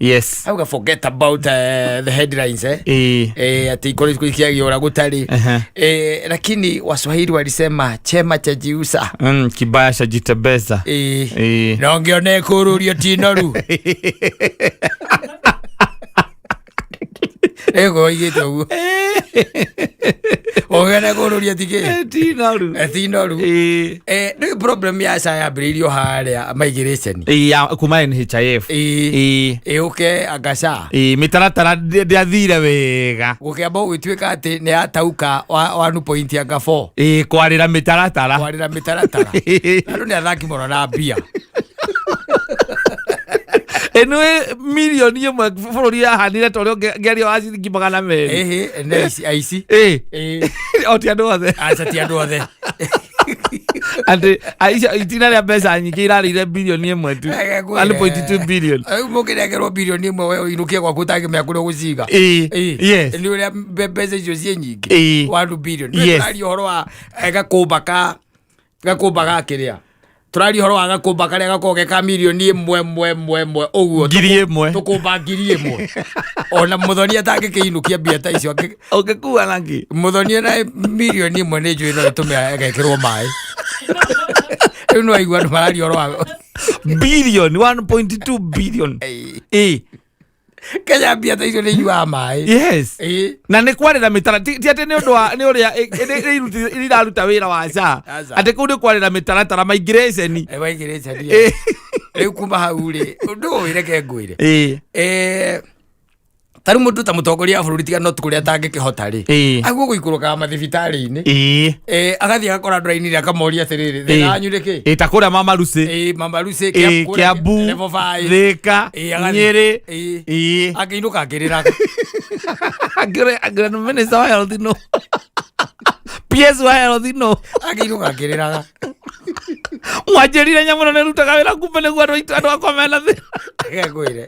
Auga forget about the headlines, eh? Ati ikorwo ikiagĩa gũtarĩ. Lakini Waswahili walisema chema cha jiusa. Kibaya cha jitembeza. No ngĩone kũrũrio tinoru ĩgo oigĩte ũguo, ũngĩone kũrũrio tikĩ Tinoru. Tinoru. Rĩu problem ya SHA yambĩrĩirio harĩa migration. Ya kuma NHIF. Ĩũke anga SHA. Mĩtaratara ndĩathire wega. Gũkĩamba gũgĩtuĩka atĩ nĩ yatauka one point anga four. Kwarĩra mĩtaratara. Kwarĩra mĩtaratara. Andũ nĩ athaki mũno na mbia. Ĩno mirioni 1 bũrũri yahanire ta ũrĩa ũngĩaria wa ciringi 200. Ĩhĩ, nĩ aici aici. O ti andũ othe. Aca, ti andũ othe. Atĩ aici itina rĩa mbeca nyingĩ irarĩire birioni 1 tu. Reke ngwĩre. 1.2 billion. Rĩu mũngĩnengerwo birioni 1, we ũinũkie gwaku ũtangĩmenya kũrĩa ũgũciga. Nĩ ũrĩa mbeca icio ciĩ nyingĩ. 1 billion. Tũraria ũhoro wa gakũmba ka gakũmba ga kĩrĩa, tũraria ũhoro wa gakũmba karĩa gakoragwo ge ka mirioni 1 mwe mwe mwe ũguo. 1,000. Tũkũmba 1,000, ona Mũthoni atangĩkĩinũkia mbia ta icio Ũngĩkua naki. Mũthoni na mirioni 1 nĩ njũĩ no ĩtũme agekĩrwo maĩ. Rĩu no aigua andũ mararia ũhoro wa Billion 1.2 billion. Kenya mbia ta icio nĩ inyuaga maĩ. Na nĩ kwarĩra mĩtara, ti atĩ nĩ ũndũ wa nĩ ũrĩa iraruta wĩra wa SHA. Aca. Atĩ kũu nĩ kwarĩra mĩtaratara migration. Waigĩrĩte. Rĩu kuma hau rĩ, ũndũ ũyũ reke ngwĩre. Tarĩu mũndũ ta mũtongoria wa bũrũri, tiga no kũrĩa atangĩkĩhota rĩ, aguo gũikũrũkaga mathibitarĩ-inĩ. Agathiĩ agakora andũ raini-inĩ, akamoria atĩrĩrĩ, thĩna wanyu nĩ kĩ? Ĩ, ta kũrĩa Mama Lucy. Ĩ, Mama Lucy. Kiambu, level 5. Thika, Agathiĩ. Nyĩrĩ. Akĩinũka akĩrĩraga. Angĩra nĩ minister wa health, no PS wa health, no Akĩinũka akĩrĩraga. Mwanjĩrire nyamũ ĩno nĩrutaga wĩra, kumbe nĩguo andũ aitũ, andũ akwa mena thĩna. Reke ngwĩre.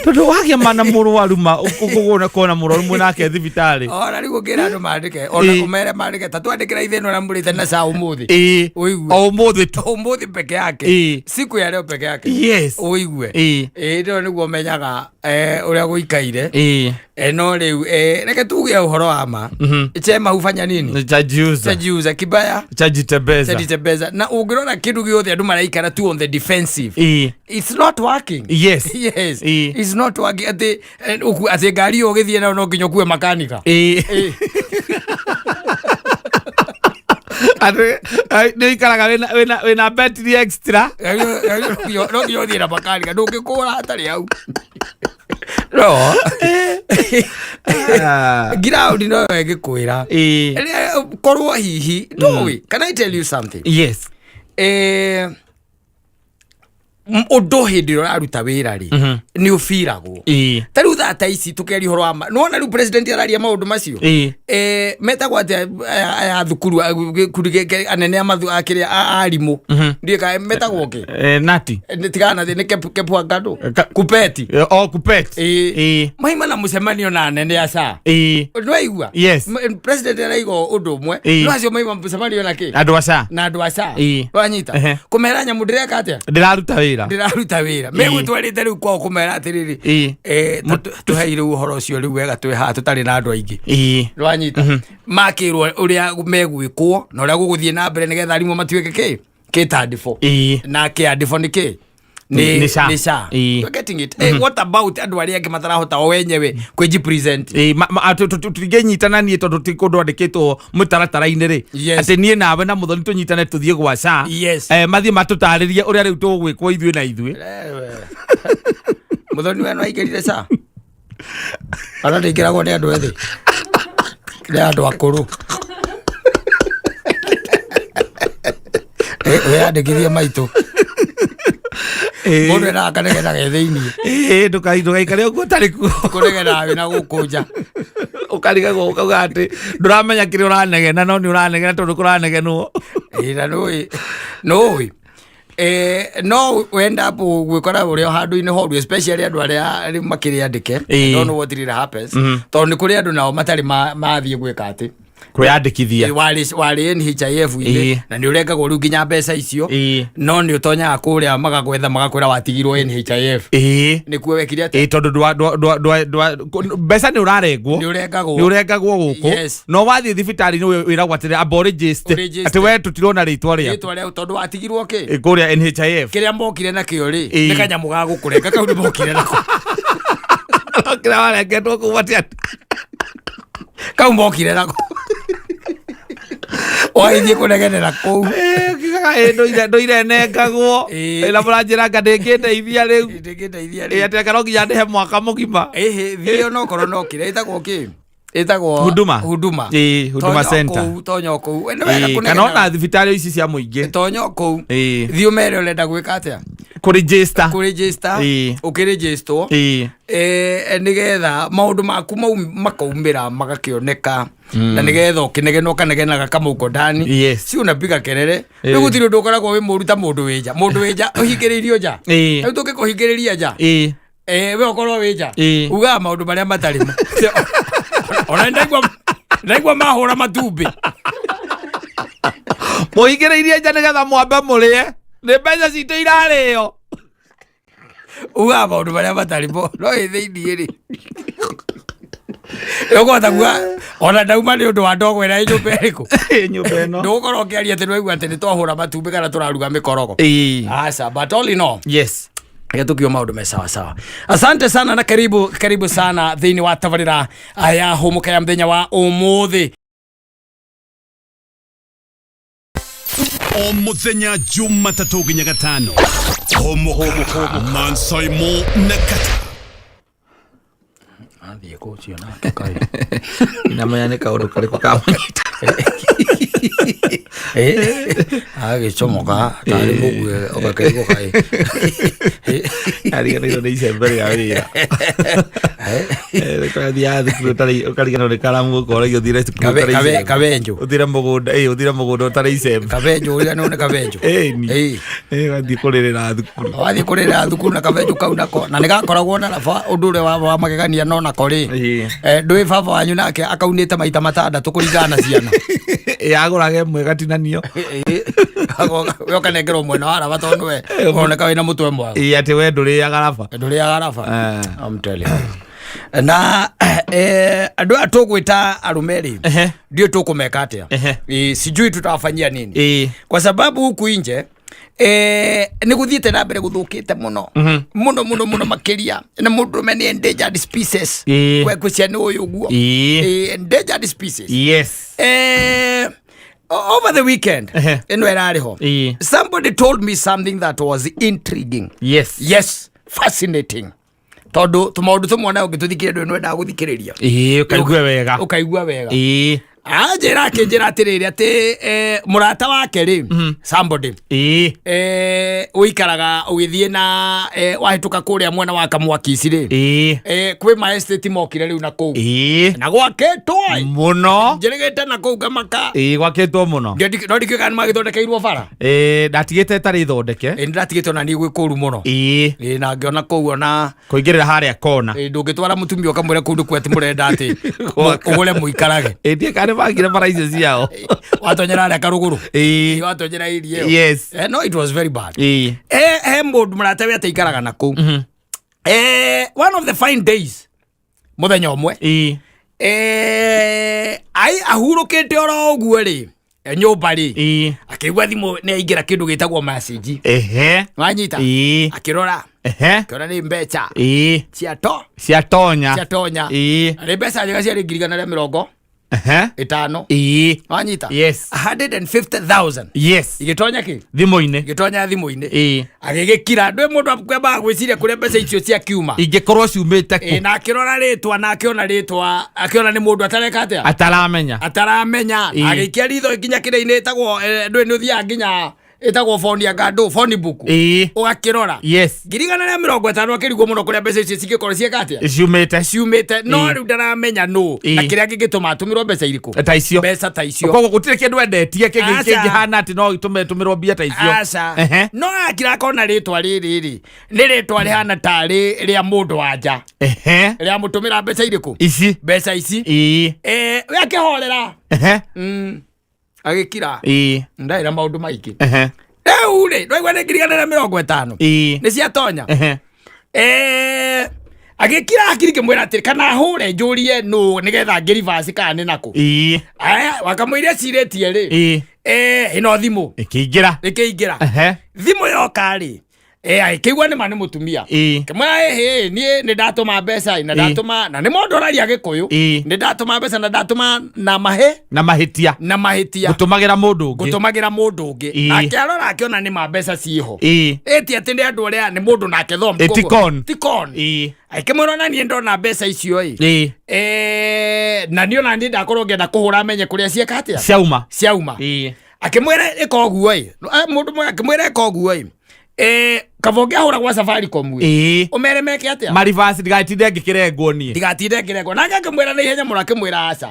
Tondũ wagĩa mana mũrwaru ma ũkũgũra kona mũrwaru mwĩ nake thibitarĩ. Ona rĩu ũngĩra andũ mandĩke, ona ũmere mandĩke, ta twandĩkĩra ithĩna ũrĩa mũrĩte na ca ũmũthĩ. Ũigue. O ũmũthĩ tu. Ũmũthĩ peke yake. Siku ya leo peke yake. Ũigue. Ĩĩ, nĩguo ũmenyaga ũrĩa gũikaire. No rĩu reke tuge ũhoro wa ma, chema hufanya nini? Chajiuza. Chajiuza kibaya. Chajitembeza. Chajitembeza. Na ũngĩrora kĩndũ gĩothe, andũ maraikara tu on the defensive. It's not working. Yes. It's not working. Atĩ atĩ ngari ĩyo ũgĩthiĩ nayo no nginya ũkue makanika. Atĩ nĩ ũikaraga wĩna betri extra. No nginya ũthiĩ na makanika, ndũngĩkũra hatarĩ hau no ground no ĩngĩkwĩra. Korwo hihi ndũĩ, can I tell you something? Yes. Ũndũ hĩndĩ ĩrĩa ũraruta wĩra rĩ, nĩ ũbiragwo. Ta rĩu thaa ta ici tũkĩaria ũhoro wa ma, nĩwona rĩu president araria maũndũ macio. Metagwo atĩa aya thukuru, gĩkundi anene a mathu a kĩrĩa a arimũ? Ndiũĩ kana metagwo kĩ. Nati. Tigana na thĩ, nĩ kepwangandũ. Kupeti. O kupet. Maima na mũcemanio na anene a SHA. Nĩwaigua? Yes. President araiga ũndũ ũmwe, no acio maima mũcemanio na kĩ? Andũ aca. Na andũ a SHA. Wanyita? Ehe. Kũmera nyamũ ndĩreka atĩa? Ndĩraruta wĩra. Ndĩraruta wĩra. Megũtwarĩte rĩu kwao kũmera atĩrĩrĩ, ta tũhei rĩu ũhoro ũcio rĩu wega, twĩ haha tũtarĩ na andũ aingĩ. Nĩwanyita? Makĩrwo ũrĩa megwĩkwo na ũrĩa gũgũthiĩ na mbere nĩgetha arimũ matuĩke kĩ kĩtandĩbo. Na kĩandĩbo nĩ kĩ? Nĩ SHA. Nĩ SHA. You're getting it? What about andũ arĩa angĩ matarahota o wenyewe kwĩjipresent? Tũtingĩnyitana niĩ tondũ ti kũndũ andĩkĩtwo mũtaratara-inĩ rĩ, atĩ niĩ nawe na mũthoni tũnyitane tũthiĩ gwa SHA, mathiĩ matũtarĩrie ũrĩa rĩu tũgwĩkwo ithuĩ na ithuĩ. Mũthoni we no aingĩrire SHA, kana ndĩingĩragwo nĩ andũ ethĩ, nĩ andũ akũrũ? Wĩyandĩkithie maitũ. Mũndũ endaga kanegena ge thĩiniĩ. Ndũgaikare ũguo ũtarĩ kuo. Kũnegena wĩna gũkũ nja. Ũkarigagwo ũkauga atĩ ndũramenya kĩrĩa ũranegena, no nĩ ũranegena tondũ kũranegenwo. Ĩ, na nũĩ no wenda up gwĩkora ũrĩa handũ-inĩ horu, especially andũ arĩa rĩu makĩrĩ andĩke. I don't know what really happens, tondũ nĩ kũrĩ andũ nao matarĩ mathiĩ gwĩka atĩ Kwĩyandĩkithia. Warĩ NHIF inĩ na nĩ ũrengagwo rĩu nginya mbeca icio, no nĩ ũtonyaga kũrĩa magagwetha, magakwĩra watigirwo NHIF. Nĩkuo wekire atĩa? Tondũ mbeca nĩ ũrarengwo. Nĩ ũrengagwo. Nĩ ũrengagwo gũkũ. No wathiĩ thibitarĩ-inĩ wĩragwo atĩrĩ, amba ũregister. Ũregister. Atĩ we tũtirona rĩtwa rĩaku. Rĩtwa rĩa tondũ watigirwo kĩ? Kũrĩa NHIF. Kĩrĩa mokire nakĩo rĩ, nĩ kanyamũ ga gũkũrenga kau nĩ mokire nako. Kĩrĩa warengetwo kũu atĩ Kau mokire nako wagĩthiĩ kũnegenera kũu. Kiugaga, ndũire nengagwo. Na mũranjĩra anga ndĩngĩndeithia rĩu. Ndĩngĩndeithia Ĩ, rĩu. Atĩ anga no nginya ndĩhe mwaka mũgima. Ĩhĩ, thiĩ onokorwo no kĩrĩa ĩtagwo kĩ, ĩtagwo Huduma. Huduma. Huduma Tonya Center. kũu, tonya kũu. Nĩ wega Kana kũnegena. ona thibitarĩ ici cia mũingĩ. Tonya kũu, thiĩ ũmere ũrenda gwĩka atĩa. Kũregister. Kũregister. Ũkĩregisterwo, nĩgetha maũndũ maku mau makaumĩra magakĩoneka, na nĩgetha ũkĩnegena ũkanegenaga kamũko ndani. Si unapiga kelele. Rĩu gũtirĩ ũndũ ũkoragwo wĩ mũru ta mũndũ wĩ nja, mũndũ wĩ nja ũhingĩrĩirio nja. Rĩu tũngĩkũhingĩrĩria nja, we ũkorwo wĩ nja, ugaga maũndũ marĩa matarĩ mo. Ona ndaigua mahũra matumbĩ. Mũhingĩrĩirie nja nĩgetha mwambe mũrĩe, nĩ mbeca citũ irarĩo. Ugaga maũndũ marĩa matarĩ mo, no ĩ thĩiniĩ rĩ, ũkũhota kuga ona ndauma nĩ ũndũ wa ndogo ĩrĩa ĩ nyũmba ĩrĩkũ. Nyũmba ĩno. Ndũgũkorwo ũkĩaria atĩ nĩwaigua atĩ nĩ twahũra matumbĩ kana tũraruga mĩkorogo. Aca, but all in all, reke tukio maũndũ me sawa sawa. Asante sana na karibu, karibu sana thĩinĩ wa tabarĩra ya hũmũka ya mũthenya wa ũmũthĩ. O muthenya Jumatatũ nginya Gatano, Hũmũka Mansaimo na Kata. Athiĩ kũ ũcio nake kaĩ? Ndinamenya nĩ kaũndũ karĩkũ kamũnyita. Agagĩcomoka tarĩ mũgue ũgakĩrigwo kaĩ. Ariganĩirwo nĩ icembe rĩa wĩra. Ũgathiaga thukuru ũkariganĩrwo nĩ karamu, ũkoragio ũthire cukuru ũtarĩ icembe. Kabenjũ. Ũthire mũgũnda, ĩ, ũthire mũgũnda ũtarĩ icembe. Kabenjũ, ũriganĩrwo nĩ kabenjũ. Ĩni. Ĩ. Ĩ, ũgathiĩ kũrĩrĩra thukuru. Wathiĩ kũrĩrĩra thukuru na kabenjũ kau nako, na nĩ gakoragwo na raba, ũndũ ũrĩa wa magegania no nako rĩ. Ndũĩ baba wanyu nake akaunĩte maita matandatũ kũringana na ciana. Ĩ, agũraga ĩmwe ĩgatinanio. We ũkanengerwo mwena wa raba tondũ we ũroneka wĩna mũtwe mwega. Ĩ, atĩ we ndũrĩaga raba. Ndũrĩaga raba. I'm telling you. Na andũ aya tũgwĩta arũme rĩ, ndiũĩ tũkũmeka atĩa. Sijui tutawafanyia nini. Kwa sababu huku nje nä gå thiä te na mbere gå thå kä te må no må no må no må no makä ria, na må ndå rå me nä endangered species. Kwä cia nä å yå guo. Endangered species. Over the weekend ĩno ĩrarĩ ho, somebody told me something that was intriguing. Yes, fascinating, tondũ tũmaũndũ tũmwe nayo ũngĩtũthikĩrĩria ndũĩ nĩwendaga gũthikĩrĩria. Ĩ, ũkaigue wega. Ũkaigua wega. Anjĩra, akĩnjĩra atĩrĩrĩ, atĩ mũrata wake rĩ, somebody ũikaraga ũgĩthiĩ na wahĩtũka kũrĩa mwena wa Kamwakici rĩ, kwĩ ma estate mokire rĩu na kũu na gwakĩtwo Mũno. Njĩrĩgĩte na kũu ngamaka. Ĩ, gwakĩtwo mũno. No ndikĩũĩ kana nĩmagĩthondekeirwo bara. Ĩ, ndatigĩte ĩtarĩ thondeke. Ĩ, nĩndatigĩte ona niĩ gwĩ kũru mũno. Ĩ, na ngĩona kũu ona Kũingĩrĩra harĩa kona. Ĩ, ndũngĩtwara mũtumia ũkamwĩra kũu nĩkuo atĩ mũrenda atĩ Gwaka. ũgũre mũikarage. Ĩ, ndiĩ kana nĩmangire bara icio ciao. Watonyera harĩa karũgũrũ. Ĩ, watonyera area ĩyo. No it was very bad. He mũndũ mũrata we ataikaraga na kũu, one of the fine days, mũthenya ũmwe, ai ahurũkĩte oro ũguo rĩ, nyũmba rĩ, akĩigua thimũ nĩ aingĩra kĩndũ gĩtagwo message. Wanyita? Akĩrora, akĩona nĩ mbeca ciato Ciatonya. Ciatonya. Na nĩ mbeca njega, ciarĩ 150,000. Wanyita? Yes. 150,000. Igĩtonya kĩ? Thimũ-inĩ. Igĩtonya thimũ-inĩ. Agĩgĩkira, ndwĩ mũndũ akwambaga gwĩciria kũrĩa mbeca icio ciakiuma. Ingĩkorwo ciumĩte Ĩ, kũ? Na akĩrora rĩtwa, na akĩona rĩtwa, akĩona nĩ mũndũ atareka atĩa? Ataramenya. Ataramenya. Agĩikia ritho nginya kĩrĩa-inĩ ĩtagwo ndũĩ nĩ ũthiaga nginya ĩtagwo phone ya ngandũ, phone book, ũgakĩrora. 150,000. Akĩrigwo mũno kũrĩa mbeca icio cingĩkorwo ciĩka atĩa? Ciumĩte. Ciumĩte, no rĩu ndaramenya nũ na kĩrĩa kĩngĩtũma atũmĩrwo mbeca irĩkũ. Ta icio. Mbeca ta icio. Koguo gũtirĩ kĩndũ endetie Aca. kĩngĩhana atĩ no gĩtũme tũmĩrwo mbia ta icio. Aca. No akira akona rĩtwa rĩrĩ rĩ, nĩ rĩtwa rĩhana tarĩ rĩa mũndũ wa nja rĩa mũtũmĩra mbeca irĩkũ? Ici. Mbeca ici. We akĩhorera. Agĩkira. Ndarĩ na maũndũ maingĩ. Rĩu rĩ, ndwaigua nĩ 150,000 nĩ ciatonya. Agĩkira hakiri kĩmwĩra atĩrĩ, kana hũre njũrie nũ nĩgetha ngĩrivaci kana nĩ nakũ. Aya wakamũiria cirĩtie rĩ, ĩno thimũ Ĩkĩingĩra. Ĩkĩingĩra. Thimũ yoka rĩ, agĩkĩigua nĩ ma nĩ mũtumia. Kĩmwĩra, ĩhĩ, niĩ nĩ ndatũma mbeca ĩ, na ndatũma na nĩ mũndũ ũraria gĩkũyũ. Nĩ ndatũma mbeca na ndatũma na mahe Na mahĩtia. Na mahĩtia. Gũtũmagĩra mũndũ ũngĩ. Gũtũmagĩra mũndũ ũngĩ. Nake arora akĩona nĩ ma mbeca ciĩho. Ĩti atĩ nĩ andũ arĩa nĩ mũndũ nake thom. Ĩ, ti con. Ti con. Akĩmwĩra ona niĩ ndona mbeca icio ĩ, na niĩ ona niĩ ndakorwo ngĩenda kũhũra menye kũrĩa cieka atĩa. Ciauma. Ciauma. Akĩmwĩra ĩka ũguo ĩ. Mũndũ mwe akĩmwĩra ĩka ũguo ĩ, kaba ũngĩahũra gwa Safaricom ĩ, ũmere meke atĩa? Marivasi ndigatinde ngĩkĩrengwo niĩ. Ndigatinde ngĩrengwo. Nake akĩmwĩra na ihenya mũno, akĩmwĩra aca.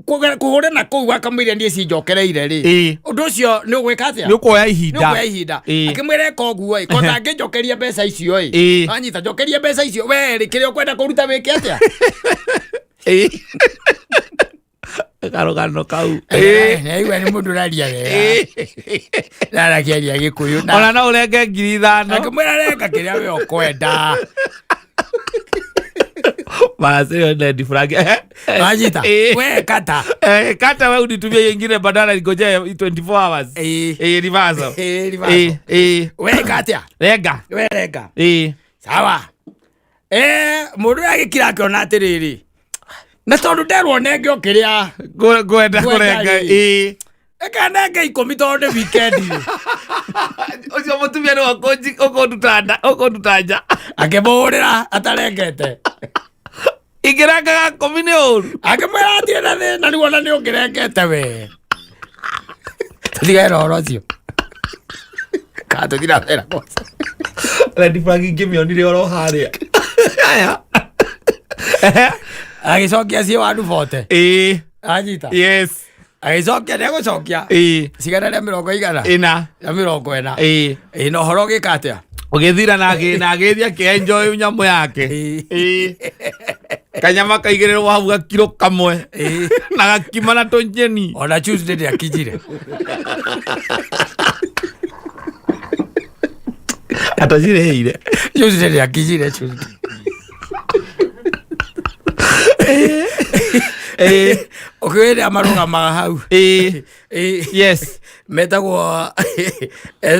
Kũhũra na kũu akamwĩra niĩ cinjokereire rĩ, ũndũ ũcio nĩ ũgwĩka atĩa? Nĩ ũkuoya ihinda. Nĩ ũkuoya ihinda. Akĩmwĩra ĩka ũguo ĩ, ko ndangĩnjokeria mbeca icio ĩ. Wanyita? Njokeria mbeca icio we rĩ, kĩrĩa ũkwenda kũruta wĩke atĩa? Karũgano kau. Naigua nĩ mũndũ ũraria wega narakĩaria gĩkũyũ na Ona no ũrenge 5,000. Akĩmwĩra renga kĩrĩa we ũkwenda. Basi hiyo ndio frangi. Wanyita? We kata. Kata we unitumie ingine badala ngojee 24 hours. Reversal. Reversal. We kata. Renga. We renga. Sawa, mũndũ ũrĩa agĩkira akĩona atĩrĩrĩ, na tondũ nderwo nenge o kĩrĩa Ngwenda ngwenda kũrenga. rĩ. Eka nenge 10 tondũ nĩ weekend rĩ. Ũcio mũtumia nĩwe ũkũnduta nja. Akĩmũhũrĩra atarengete. Ingĩrenga gakũmi nĩ ũru. Akĩmwĩra atirĩ na thĩna, rĩu ona nĩ ũngĩrengete we. Tũtigane na ũhoro ũcio. Kana tũthiĩ na mbere kwanza. Red flag ingĩmĩonire oro harĩa. Aya. Agĩcokia ciĩ wandu bote. Ĩĩ. Anyita. Yes. Agĩcokia nĩegũcokia. Ĩĩ. Cigana rĩa mĩrongo igana. Ĩna. Rĩa 40. Ĩĩ. Ĩĩ na ũhoro ũgĩka atĩa? Ũgĩthira na agĩthiĩ akĩenjoy nyamũ yake. Ĩĩ. Ĩĩ. Kanyama kaigĩrĩrwo hau gakiro kamwe. Ĩĩ. Na gakima na tũnyeni. Ona Tuesday ndĩakinyire. Atacirĩhĩire. Tuesday ndĩakinyire Tuesday. Ĩĩ. Ũkĩwĩrĩa marũgamaga hau. Ĩĩ. Ĩĩ. Yes. Metagwo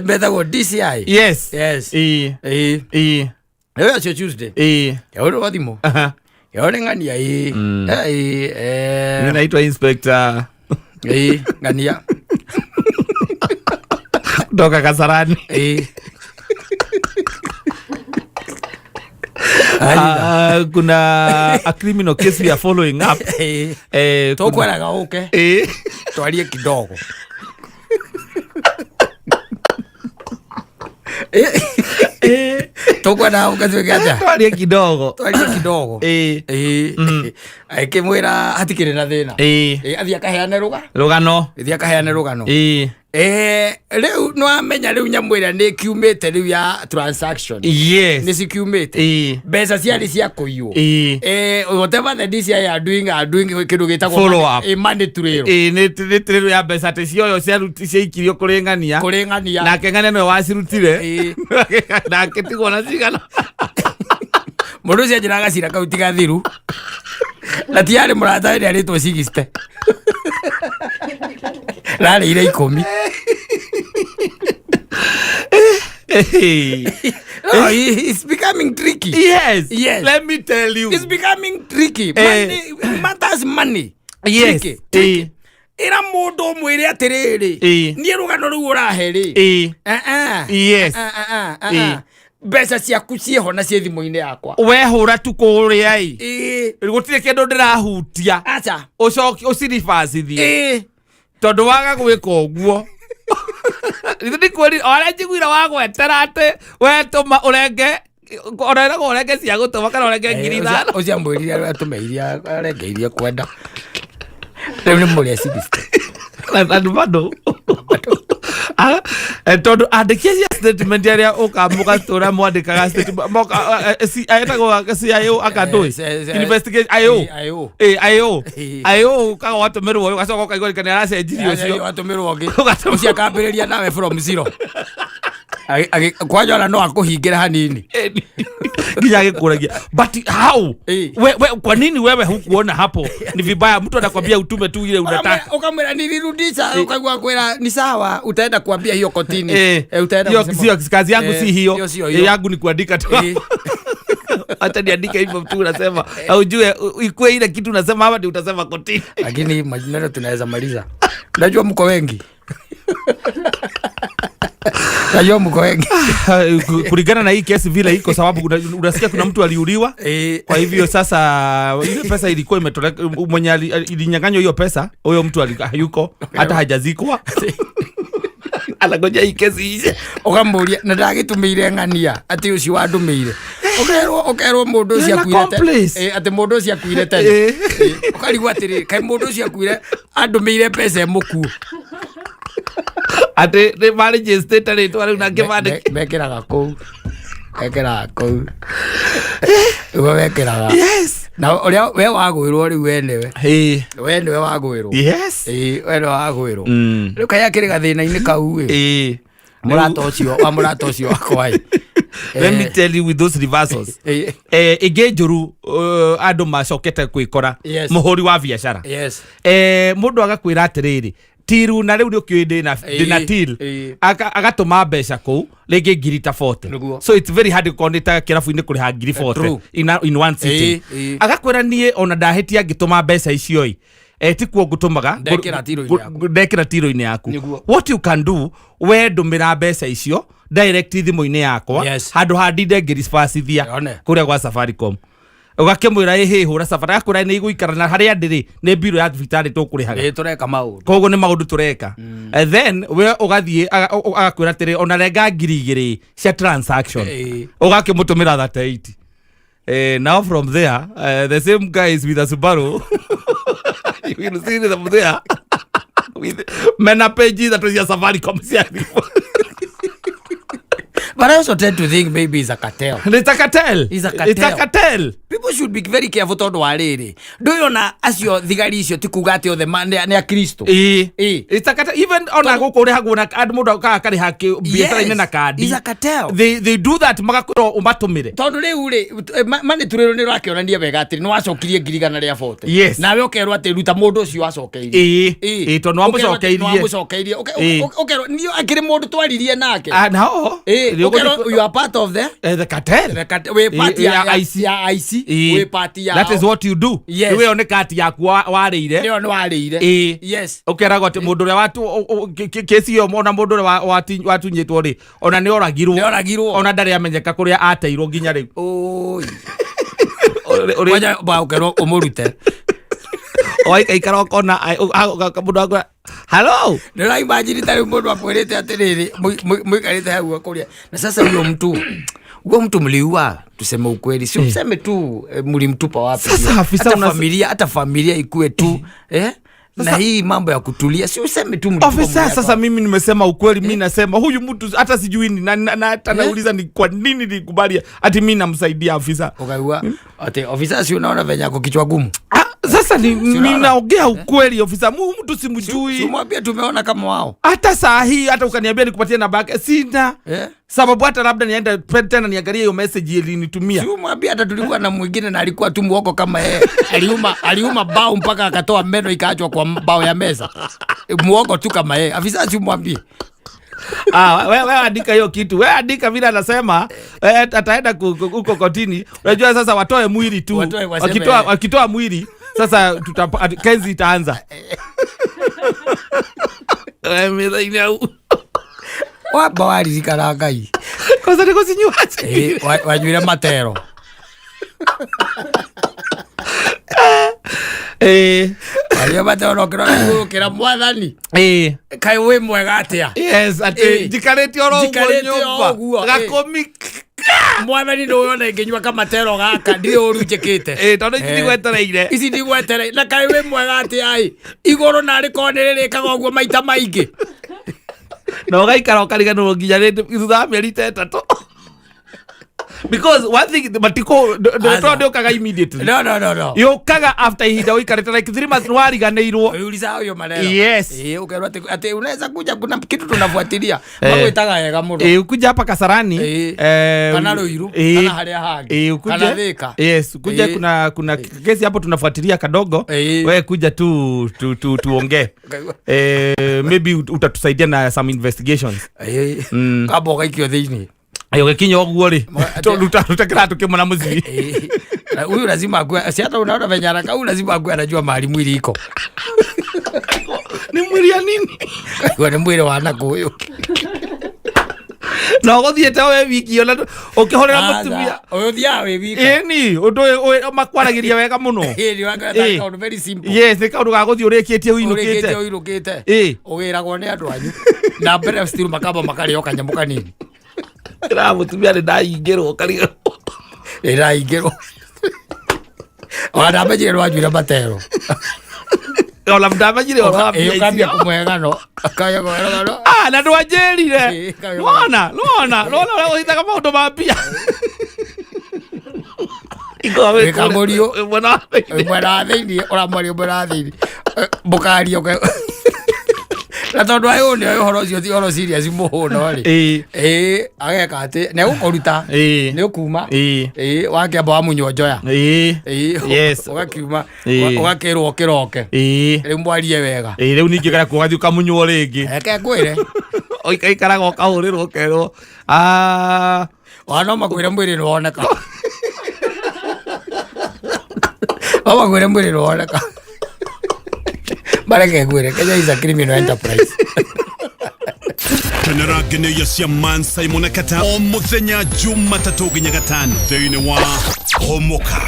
metagwo DCI. Yes. Yes. Ĩĩ. Ĩĩ. Ĩĩ. Rĩu acio Tuesday. Ĩĩ. Yahũrĩrwo thimũ. Aha. Yahũrĩ ng'ania ĩĩ. Ĩĩ. Mimi naitwa Inspector Ĩĩ ng'ania. kutoka Kasarani. Ĩĩ. Anyita. Kuna a criminal case we are following up. Ĩĩ. Eh, Tũkweraga ũke twarie kidogo. Tũkwendaga ũke twĩke atĩa? Twarie kidogo. Twarie kidogo. Ĩĩ. Ĩĩ. Akĩmwĩra hatikĩrĩ na thĩna. Ĩĩ. Ĩĩ, athiĩ akaheane rũga. Rũgano. Athiĩ akaheane rũgano. Ĩĩ. Rĩu nĩwamenya rĩu nyamũ ĩrĩa nĩ ĩkiumĩte rĩu ya transaction. Yes. Nĩ cikiumĩte. Ĩĩ. Mbeca ciarĩ cia kũiywo. Ĩĩ. Whatever the DCI are doing, are doing kĩndũ gĩtagwo Follow up. money trail. Ĩĩ nĩ nĩ tĩrĩrũ ya mbeca atĩ cioyo ciaikirio kũrĩ ng'ania. Kũrĩ ng'ania. Nake ng'ania nĩwe wacirutire. Ĩĩ. Na akĩtigwo na cigana. Mũndũ ũcio anjĩraga gacira kau ti gathiru. Na ti yarĩ mũrata we nĩarĩtwo 60. Rarĩire 10. No, it's becoming tricky. Yes. Yes. Let me tell you. It's becoming tricky. Eh. Money matters money. Yes. Tricky. Tricky. Ĩra mũndũ ũmwĩre atĩrĩrĩ. Ĩĩ. Niĩ rũgano rũu ũrahe rĩ. Ĩĩ. Eh, eh. Yes. Eh, eh, eh, eh, Ĩĩ. eh. Mbeca ciaku ciĩho na ciĩ thimũ-inĩ yakwa. Wehũra tu kũrĩa ĩ. Ĩĩ. Gũtirĩ kĩndũ ndĩrahutia. Aca. Ũcoke ũciribacithie. Ĩĩ. Tondũ waga gwĩka ũguo. Ithe ndikwĩrire o arĩa njiguire wagwetera atĩ wetũma ũrenge ona ĩragwo ũrenge cia gũtũma kana ũrenge 5,000. Ũcio amwĩrire atũme iria arenge iria kwenda. Rĩu nĩ mũrĩa 60. Na nĩ bado. Tondũ andĩki acio a statement arĩa ũka mũgatũra mwandĩkaga statement moka etagwo CIO akandũĩ investigate IO IO. Eh, IO Eh. IO ũkaga watũmĩrwo ũyũ ũgacoka ũkaigua nĩ aracenjirie ũcio Watũmĩrwo ũngĩ. Ũgatũmĩrwo. Ũcio akambĩrĩria nawe from zero. Kwanja ona no akũhingĩre hanini. Nginya agĩkũragia but how Eh. we, kwa nini wewe hukuona hapo ni vibaya mtu anakwambia utume tu ile unataka Ukamwĩra nilirudisha, ukaigua kwĩra ni sawa, utaenda kuambia hiyo kotini. Eh, Utaenda hiyo kusema- sio kazi yangu Eh, si hiyo hiyo sio Eh, hiyo. yangu ni kuandika tu Eh. Acha niandike hivyo tu unasema na ujue ikue ile kitu unasema hapa ndio utasema kotini. Lakini maneno tunaweza maliza. Najua mko wengi. Najua mko wengi. Kulingana na hii kesi vile iko sababu unasikia kuna mtu aliuliwa. Eh. Kwa hivyo sasa ile pesa ilikuwa imetoleka, mwenye ilinyang'anywa hiyo pesa, huyo mtu hayuko, hata hajazikwa. Anangoja hii kesi ishe. Ũkamũria na ndagĩtũmĩire ng'ania atĩ ũcio wandũmĩire. Ũkerwo ũkerwo mũndũ ũcio You're an akuire tene. accomplice. Atĩ mũndũ ũcio akuire tene. Ũkarigwo atĩrĩ, kaĩ mũndũ ũcio akuire andũmĩire mbeca ĩmũkuo. Atĩ nĩ marĩnjĩstĩte rĩtwa rĩu na ngĩmandĩke. Mekĩraga kũu. Mekĩraga kũu. Ũguo mekĩraga. Yes. Na ũrĩa we wagwĩrwo rĩu we nĩwe. Eh. We nĩwe wagwĩrwo. Yes. Ĩĩ, we nĩwe wagwĩrwo. Mm. Rĩu kaĩ akĩrĩ gathĩna-inĩ kau ĩ. Eh. Mũrata ũcio wa mũrata ũcio wakwa ĩ. Let me tell you with those reversals. Eh. Ĩngĩ njũru andũ macokete kwĩkora Yes. mũhũri wa biacara. Yes. Mũndũ agakwĩra atĩrĩrĩ tiru na rĩu nĩ ũkĩũĩ ndĩna ndĩna till ĩĩ. Agatũma mbeca kũu rĩngĩ ngiri ta 40. Nĩguo. So it's very hard gũkorwo nĩ ta kĩrabu-inĩ kũrĩha ngiri 40 True. in one sitting. Ĩĩ, ĩĩ. Agakwĩra niĩ ona ndahĩtia ngĩtũma mbeca icio ĩ tikuo ngũtũmaga Ndekĩra tiro-inĩ yaku. ndekĩra tiro-inĩ yaku. Nĩguo. What you can do, we ndũmĩra mbeca icio direct thimũ-inĩ yakwa Yes. handũ ha ndinde ngĩribacithia Yone. kũrĩa gwa Safaricom. Ũgakĩmwĩra ĩhĩ hũra safari akwĩra nĩ igũikara na harĩa ndĩrĩ nĩ mbirũ ya thibitarĩ tũkũrĩhaga. Ĩ tũreka maũndũ. Koguo nĩ maũndũ tũreka. And then we ũgathiĩ agakwĩra atĩrĩ ona renga 2,000 cia transaction. Ũgakĩmũtũmĩra 38. Now from there, the same guys with a Subaru, you will see them there with mena page ithatũ cia Safaricom cia thimũ. But I also tend to think maybe it's a cartel. It's a cartel. It's a cartel. It's a cartel. People should be very careful tondũ wa rĩrĩ. Ndũyona acio thigari icio ti kuga atĩ othe nĩ akristo. Ĩĩ. Ĩĩ. It's a cartel. Even ona gũkũ ũrĩhagwo na andũ mũndũ okaga akarĩha biacara-inĩ na kandi. It's a cartel. They do that magakwĩra ũmatũmĩre. Tondũ rĩu rĩ manĩ turĩrwo nĩ ũrakĩonania wega atĩ nĩ wacokirie 140,000. Yes. Nawe ũkerwo atĩ ruta mũndũ ũcio wacokeirie. Ĩĩ. Ĩĩ, tondũ nĩwamũcokeirie. Nĩwamũcokeirie. Ĩĩ. Ũkerwo niĩ akĩrĩ mũndũ twaririe nake. Ah, nao. Ĩĩ, Rĩu ũkerwo ũgũthiĩ- you are part of the the cartel. the cartel. Wĩ part Ĩĩ, ya ya IC. ya IC. Ĩĩ. Wĩ part ya That is what you do. Yes. Rĩu ĩyo nĩ kati yaku warĩire. Nĩyo nĩwarĩire. Ĩĩ. Yes. Ũkeragwo atĩ mũndũ ũrĩa kesi ĩyo ona mũndũ ũrĩa watunyĩtwo rĩ ona nĩ oragirwo. Nĩoragirwo. Ona ndarĩ amenyeka kũrĩa ateirwo nginya rĩu. Oi. Ũrĩ- Kwanja ba ũkerwo ũmũrute. Waikaikara ũkona mũndũ akwĩra hello. Nĩũraimagine ta rĩu mũndũ akwĩrĩte atĩrĩrĩ mũikarĩte hau akũrĩa na sasa huyo mtu huyo mtu mliua, tuseme ukweli, si useme tu mlimtupa wapi. Sasa afisa Hata familia, hata familia ikue tu na hii mambo ya kutulia, si useme tu mlitupa Ofisa, mliapa. sasa mimi nimesema ukweli, mimi nasema huyu mtu hata sijui ni nani na hata nauliza ni kwa nini nilikubali ati mimi namsaidia afisa. Ukaigua ati ofisa, si unaona venye ako kichwa gumu. Sasa ni unaona? ninaongea ukweli ofisa, huyu mtu simjui. Si umwambie tumeona kama wao. Hata saa hii hata ukaniambia nikupatie namba yake sina. Sababu hata labda niende tena niangalie hiyo message ilinitumia. Si umwambie hata tulikuwa na mwingine na alikuwa tu mwoko kama yeye. Aliuma bao mpaka akatoa meno ikaachwa kwa bao ya meza. Mwoko tu kama yeye. Afisa si umwambie. Wewe andika hiyo kitu. Wewe andika vile anasema, ataenda huko kotini. Unajua sasa watoe mwili tu. Watoe waseme. Wakitoa mwili sasa kesi itaanza. Mimi ina Wamba waririkana Ngai. Kwanza niko sinywa. Wanyuire matero. Wanyuire matero no kĩrora igũrũ kĩra mwathani. Kaĩ wĩ mwega atĩa? Yes, atĩ njikarĩte oro ũguo Njikarĩte oro nyũmba. ũguo, Gakomi. Mwathani nĩ ũyona ingĩnyua kamatero gaka ndirĩ ũru njĩkĩte. Tondũ ici ndigwetereire. Ici ndigwetereire. Na kaĩ wĩ mwega atĩa ĩ? Igũrũ narĩ korwo nĩ rĩrĩkaga ũguo maita maingĩ. Na ũgaikara ũkariganĩrwo nginya rĩndĩ thutha wa mĩeri ta ĩtatũ. Because one thing matiko Aca. ndũkaga immediately. No, no, no, no. Yũkaga after ihinda ũikarĩte like 3 months nĩwariganĩirwo. Uliza hayo maneno. Yes. Ukaerwo ati unaweza kuja kuna kitu tunafuatilia. Magwĩtaga wega mũno. Ukuja hapa Kasarani, Kana Ruiru, kana harĩa hangĩ, ukuje. kana Thika. Yes, ukuje kuna kesi hapo tunafuatilia kadogo. Wewe kuja tu tuongee. Ukaigua. Maybe utatusaidia na some investigations. Kamba ũgaikio thĩinĩ. Ayo gĩkinya ũguo rĩ, ruta kĩratũ kĩmwe na mũcibi. Na huyu lazima akue, si hata unaona venye anakaa, huyu lazima akue anajua mahali mwili iko. Ni mwili ya nini? Kwa ni mwili wa nakũ ũyũ. Na ũgũthiĩte we wiki ona ũkĩhũrĩra Aca, mũtumia. ũyũ ũthiaga wĩ wika. Ĩni, ũndũ ũyũ makwaragĩria wega mũno. Ĩni, wakĩra ta kaũndũ very simple. Yes, nĩ kaũndũ ga gũthiĩ ũrĩkĩtie ũinũkĩte. Ũrĩkĩtie ũinũkĩte. Ũgĩragwo nĩ andũ anyu. Na mbere still makamba makarĩo kanyamũ kanini. Ĩra mũtumia nĩ ndaingĩrwo karigwo. Nĩ ndaingĩrwo. Ona ndamenyire nĩwanjuire matero. Ona ndamenyire ũhoro wa mbia Ũkambia icio. kũmũhe ng'ano. Ũkambia kũmũhe ng'ano. Na ndwanjĩrire. Kambia Nĩwona, nĩwona, nĩwona ũrĩa ũhithaga maũndũ ma mbia. Wĩ kamũriũ. Mwena wa thĩinĩ. Mwena wa thĩinĩ, ũramwaria mwena wa thĩinĩ. Mũkaria Na tondũ ayũ nĩ oĩ ũhoro ũcio ti ũhoro serious mũhũno rĩ. Ageka atĩ nĩ egũkũruta. Nĩ ũkuma. Wakĩamba wamunywo njoya. Yes. Ũgakiuma, ũgakĩrwo ũkĩroke. Rĩu mwarie wega. Rĩu ningĩ kana ũgathiĩ ũkamunywo rĩngĩ. Reke ngwĩre. Ũikaikaraga ũkahũrĩrwo ũkerwo. Ona no makwĩre mwĩrĩ nĩ woneka. No makwĩre mwĩrĩ nĩ woneka. Mareke ngwĩre, Kenya is a criminal enterprise. Kenera ngeneia cia Man Simon Kata o muthenya Jumatatũ nginya Gatano thĩinĩ wa Homoka.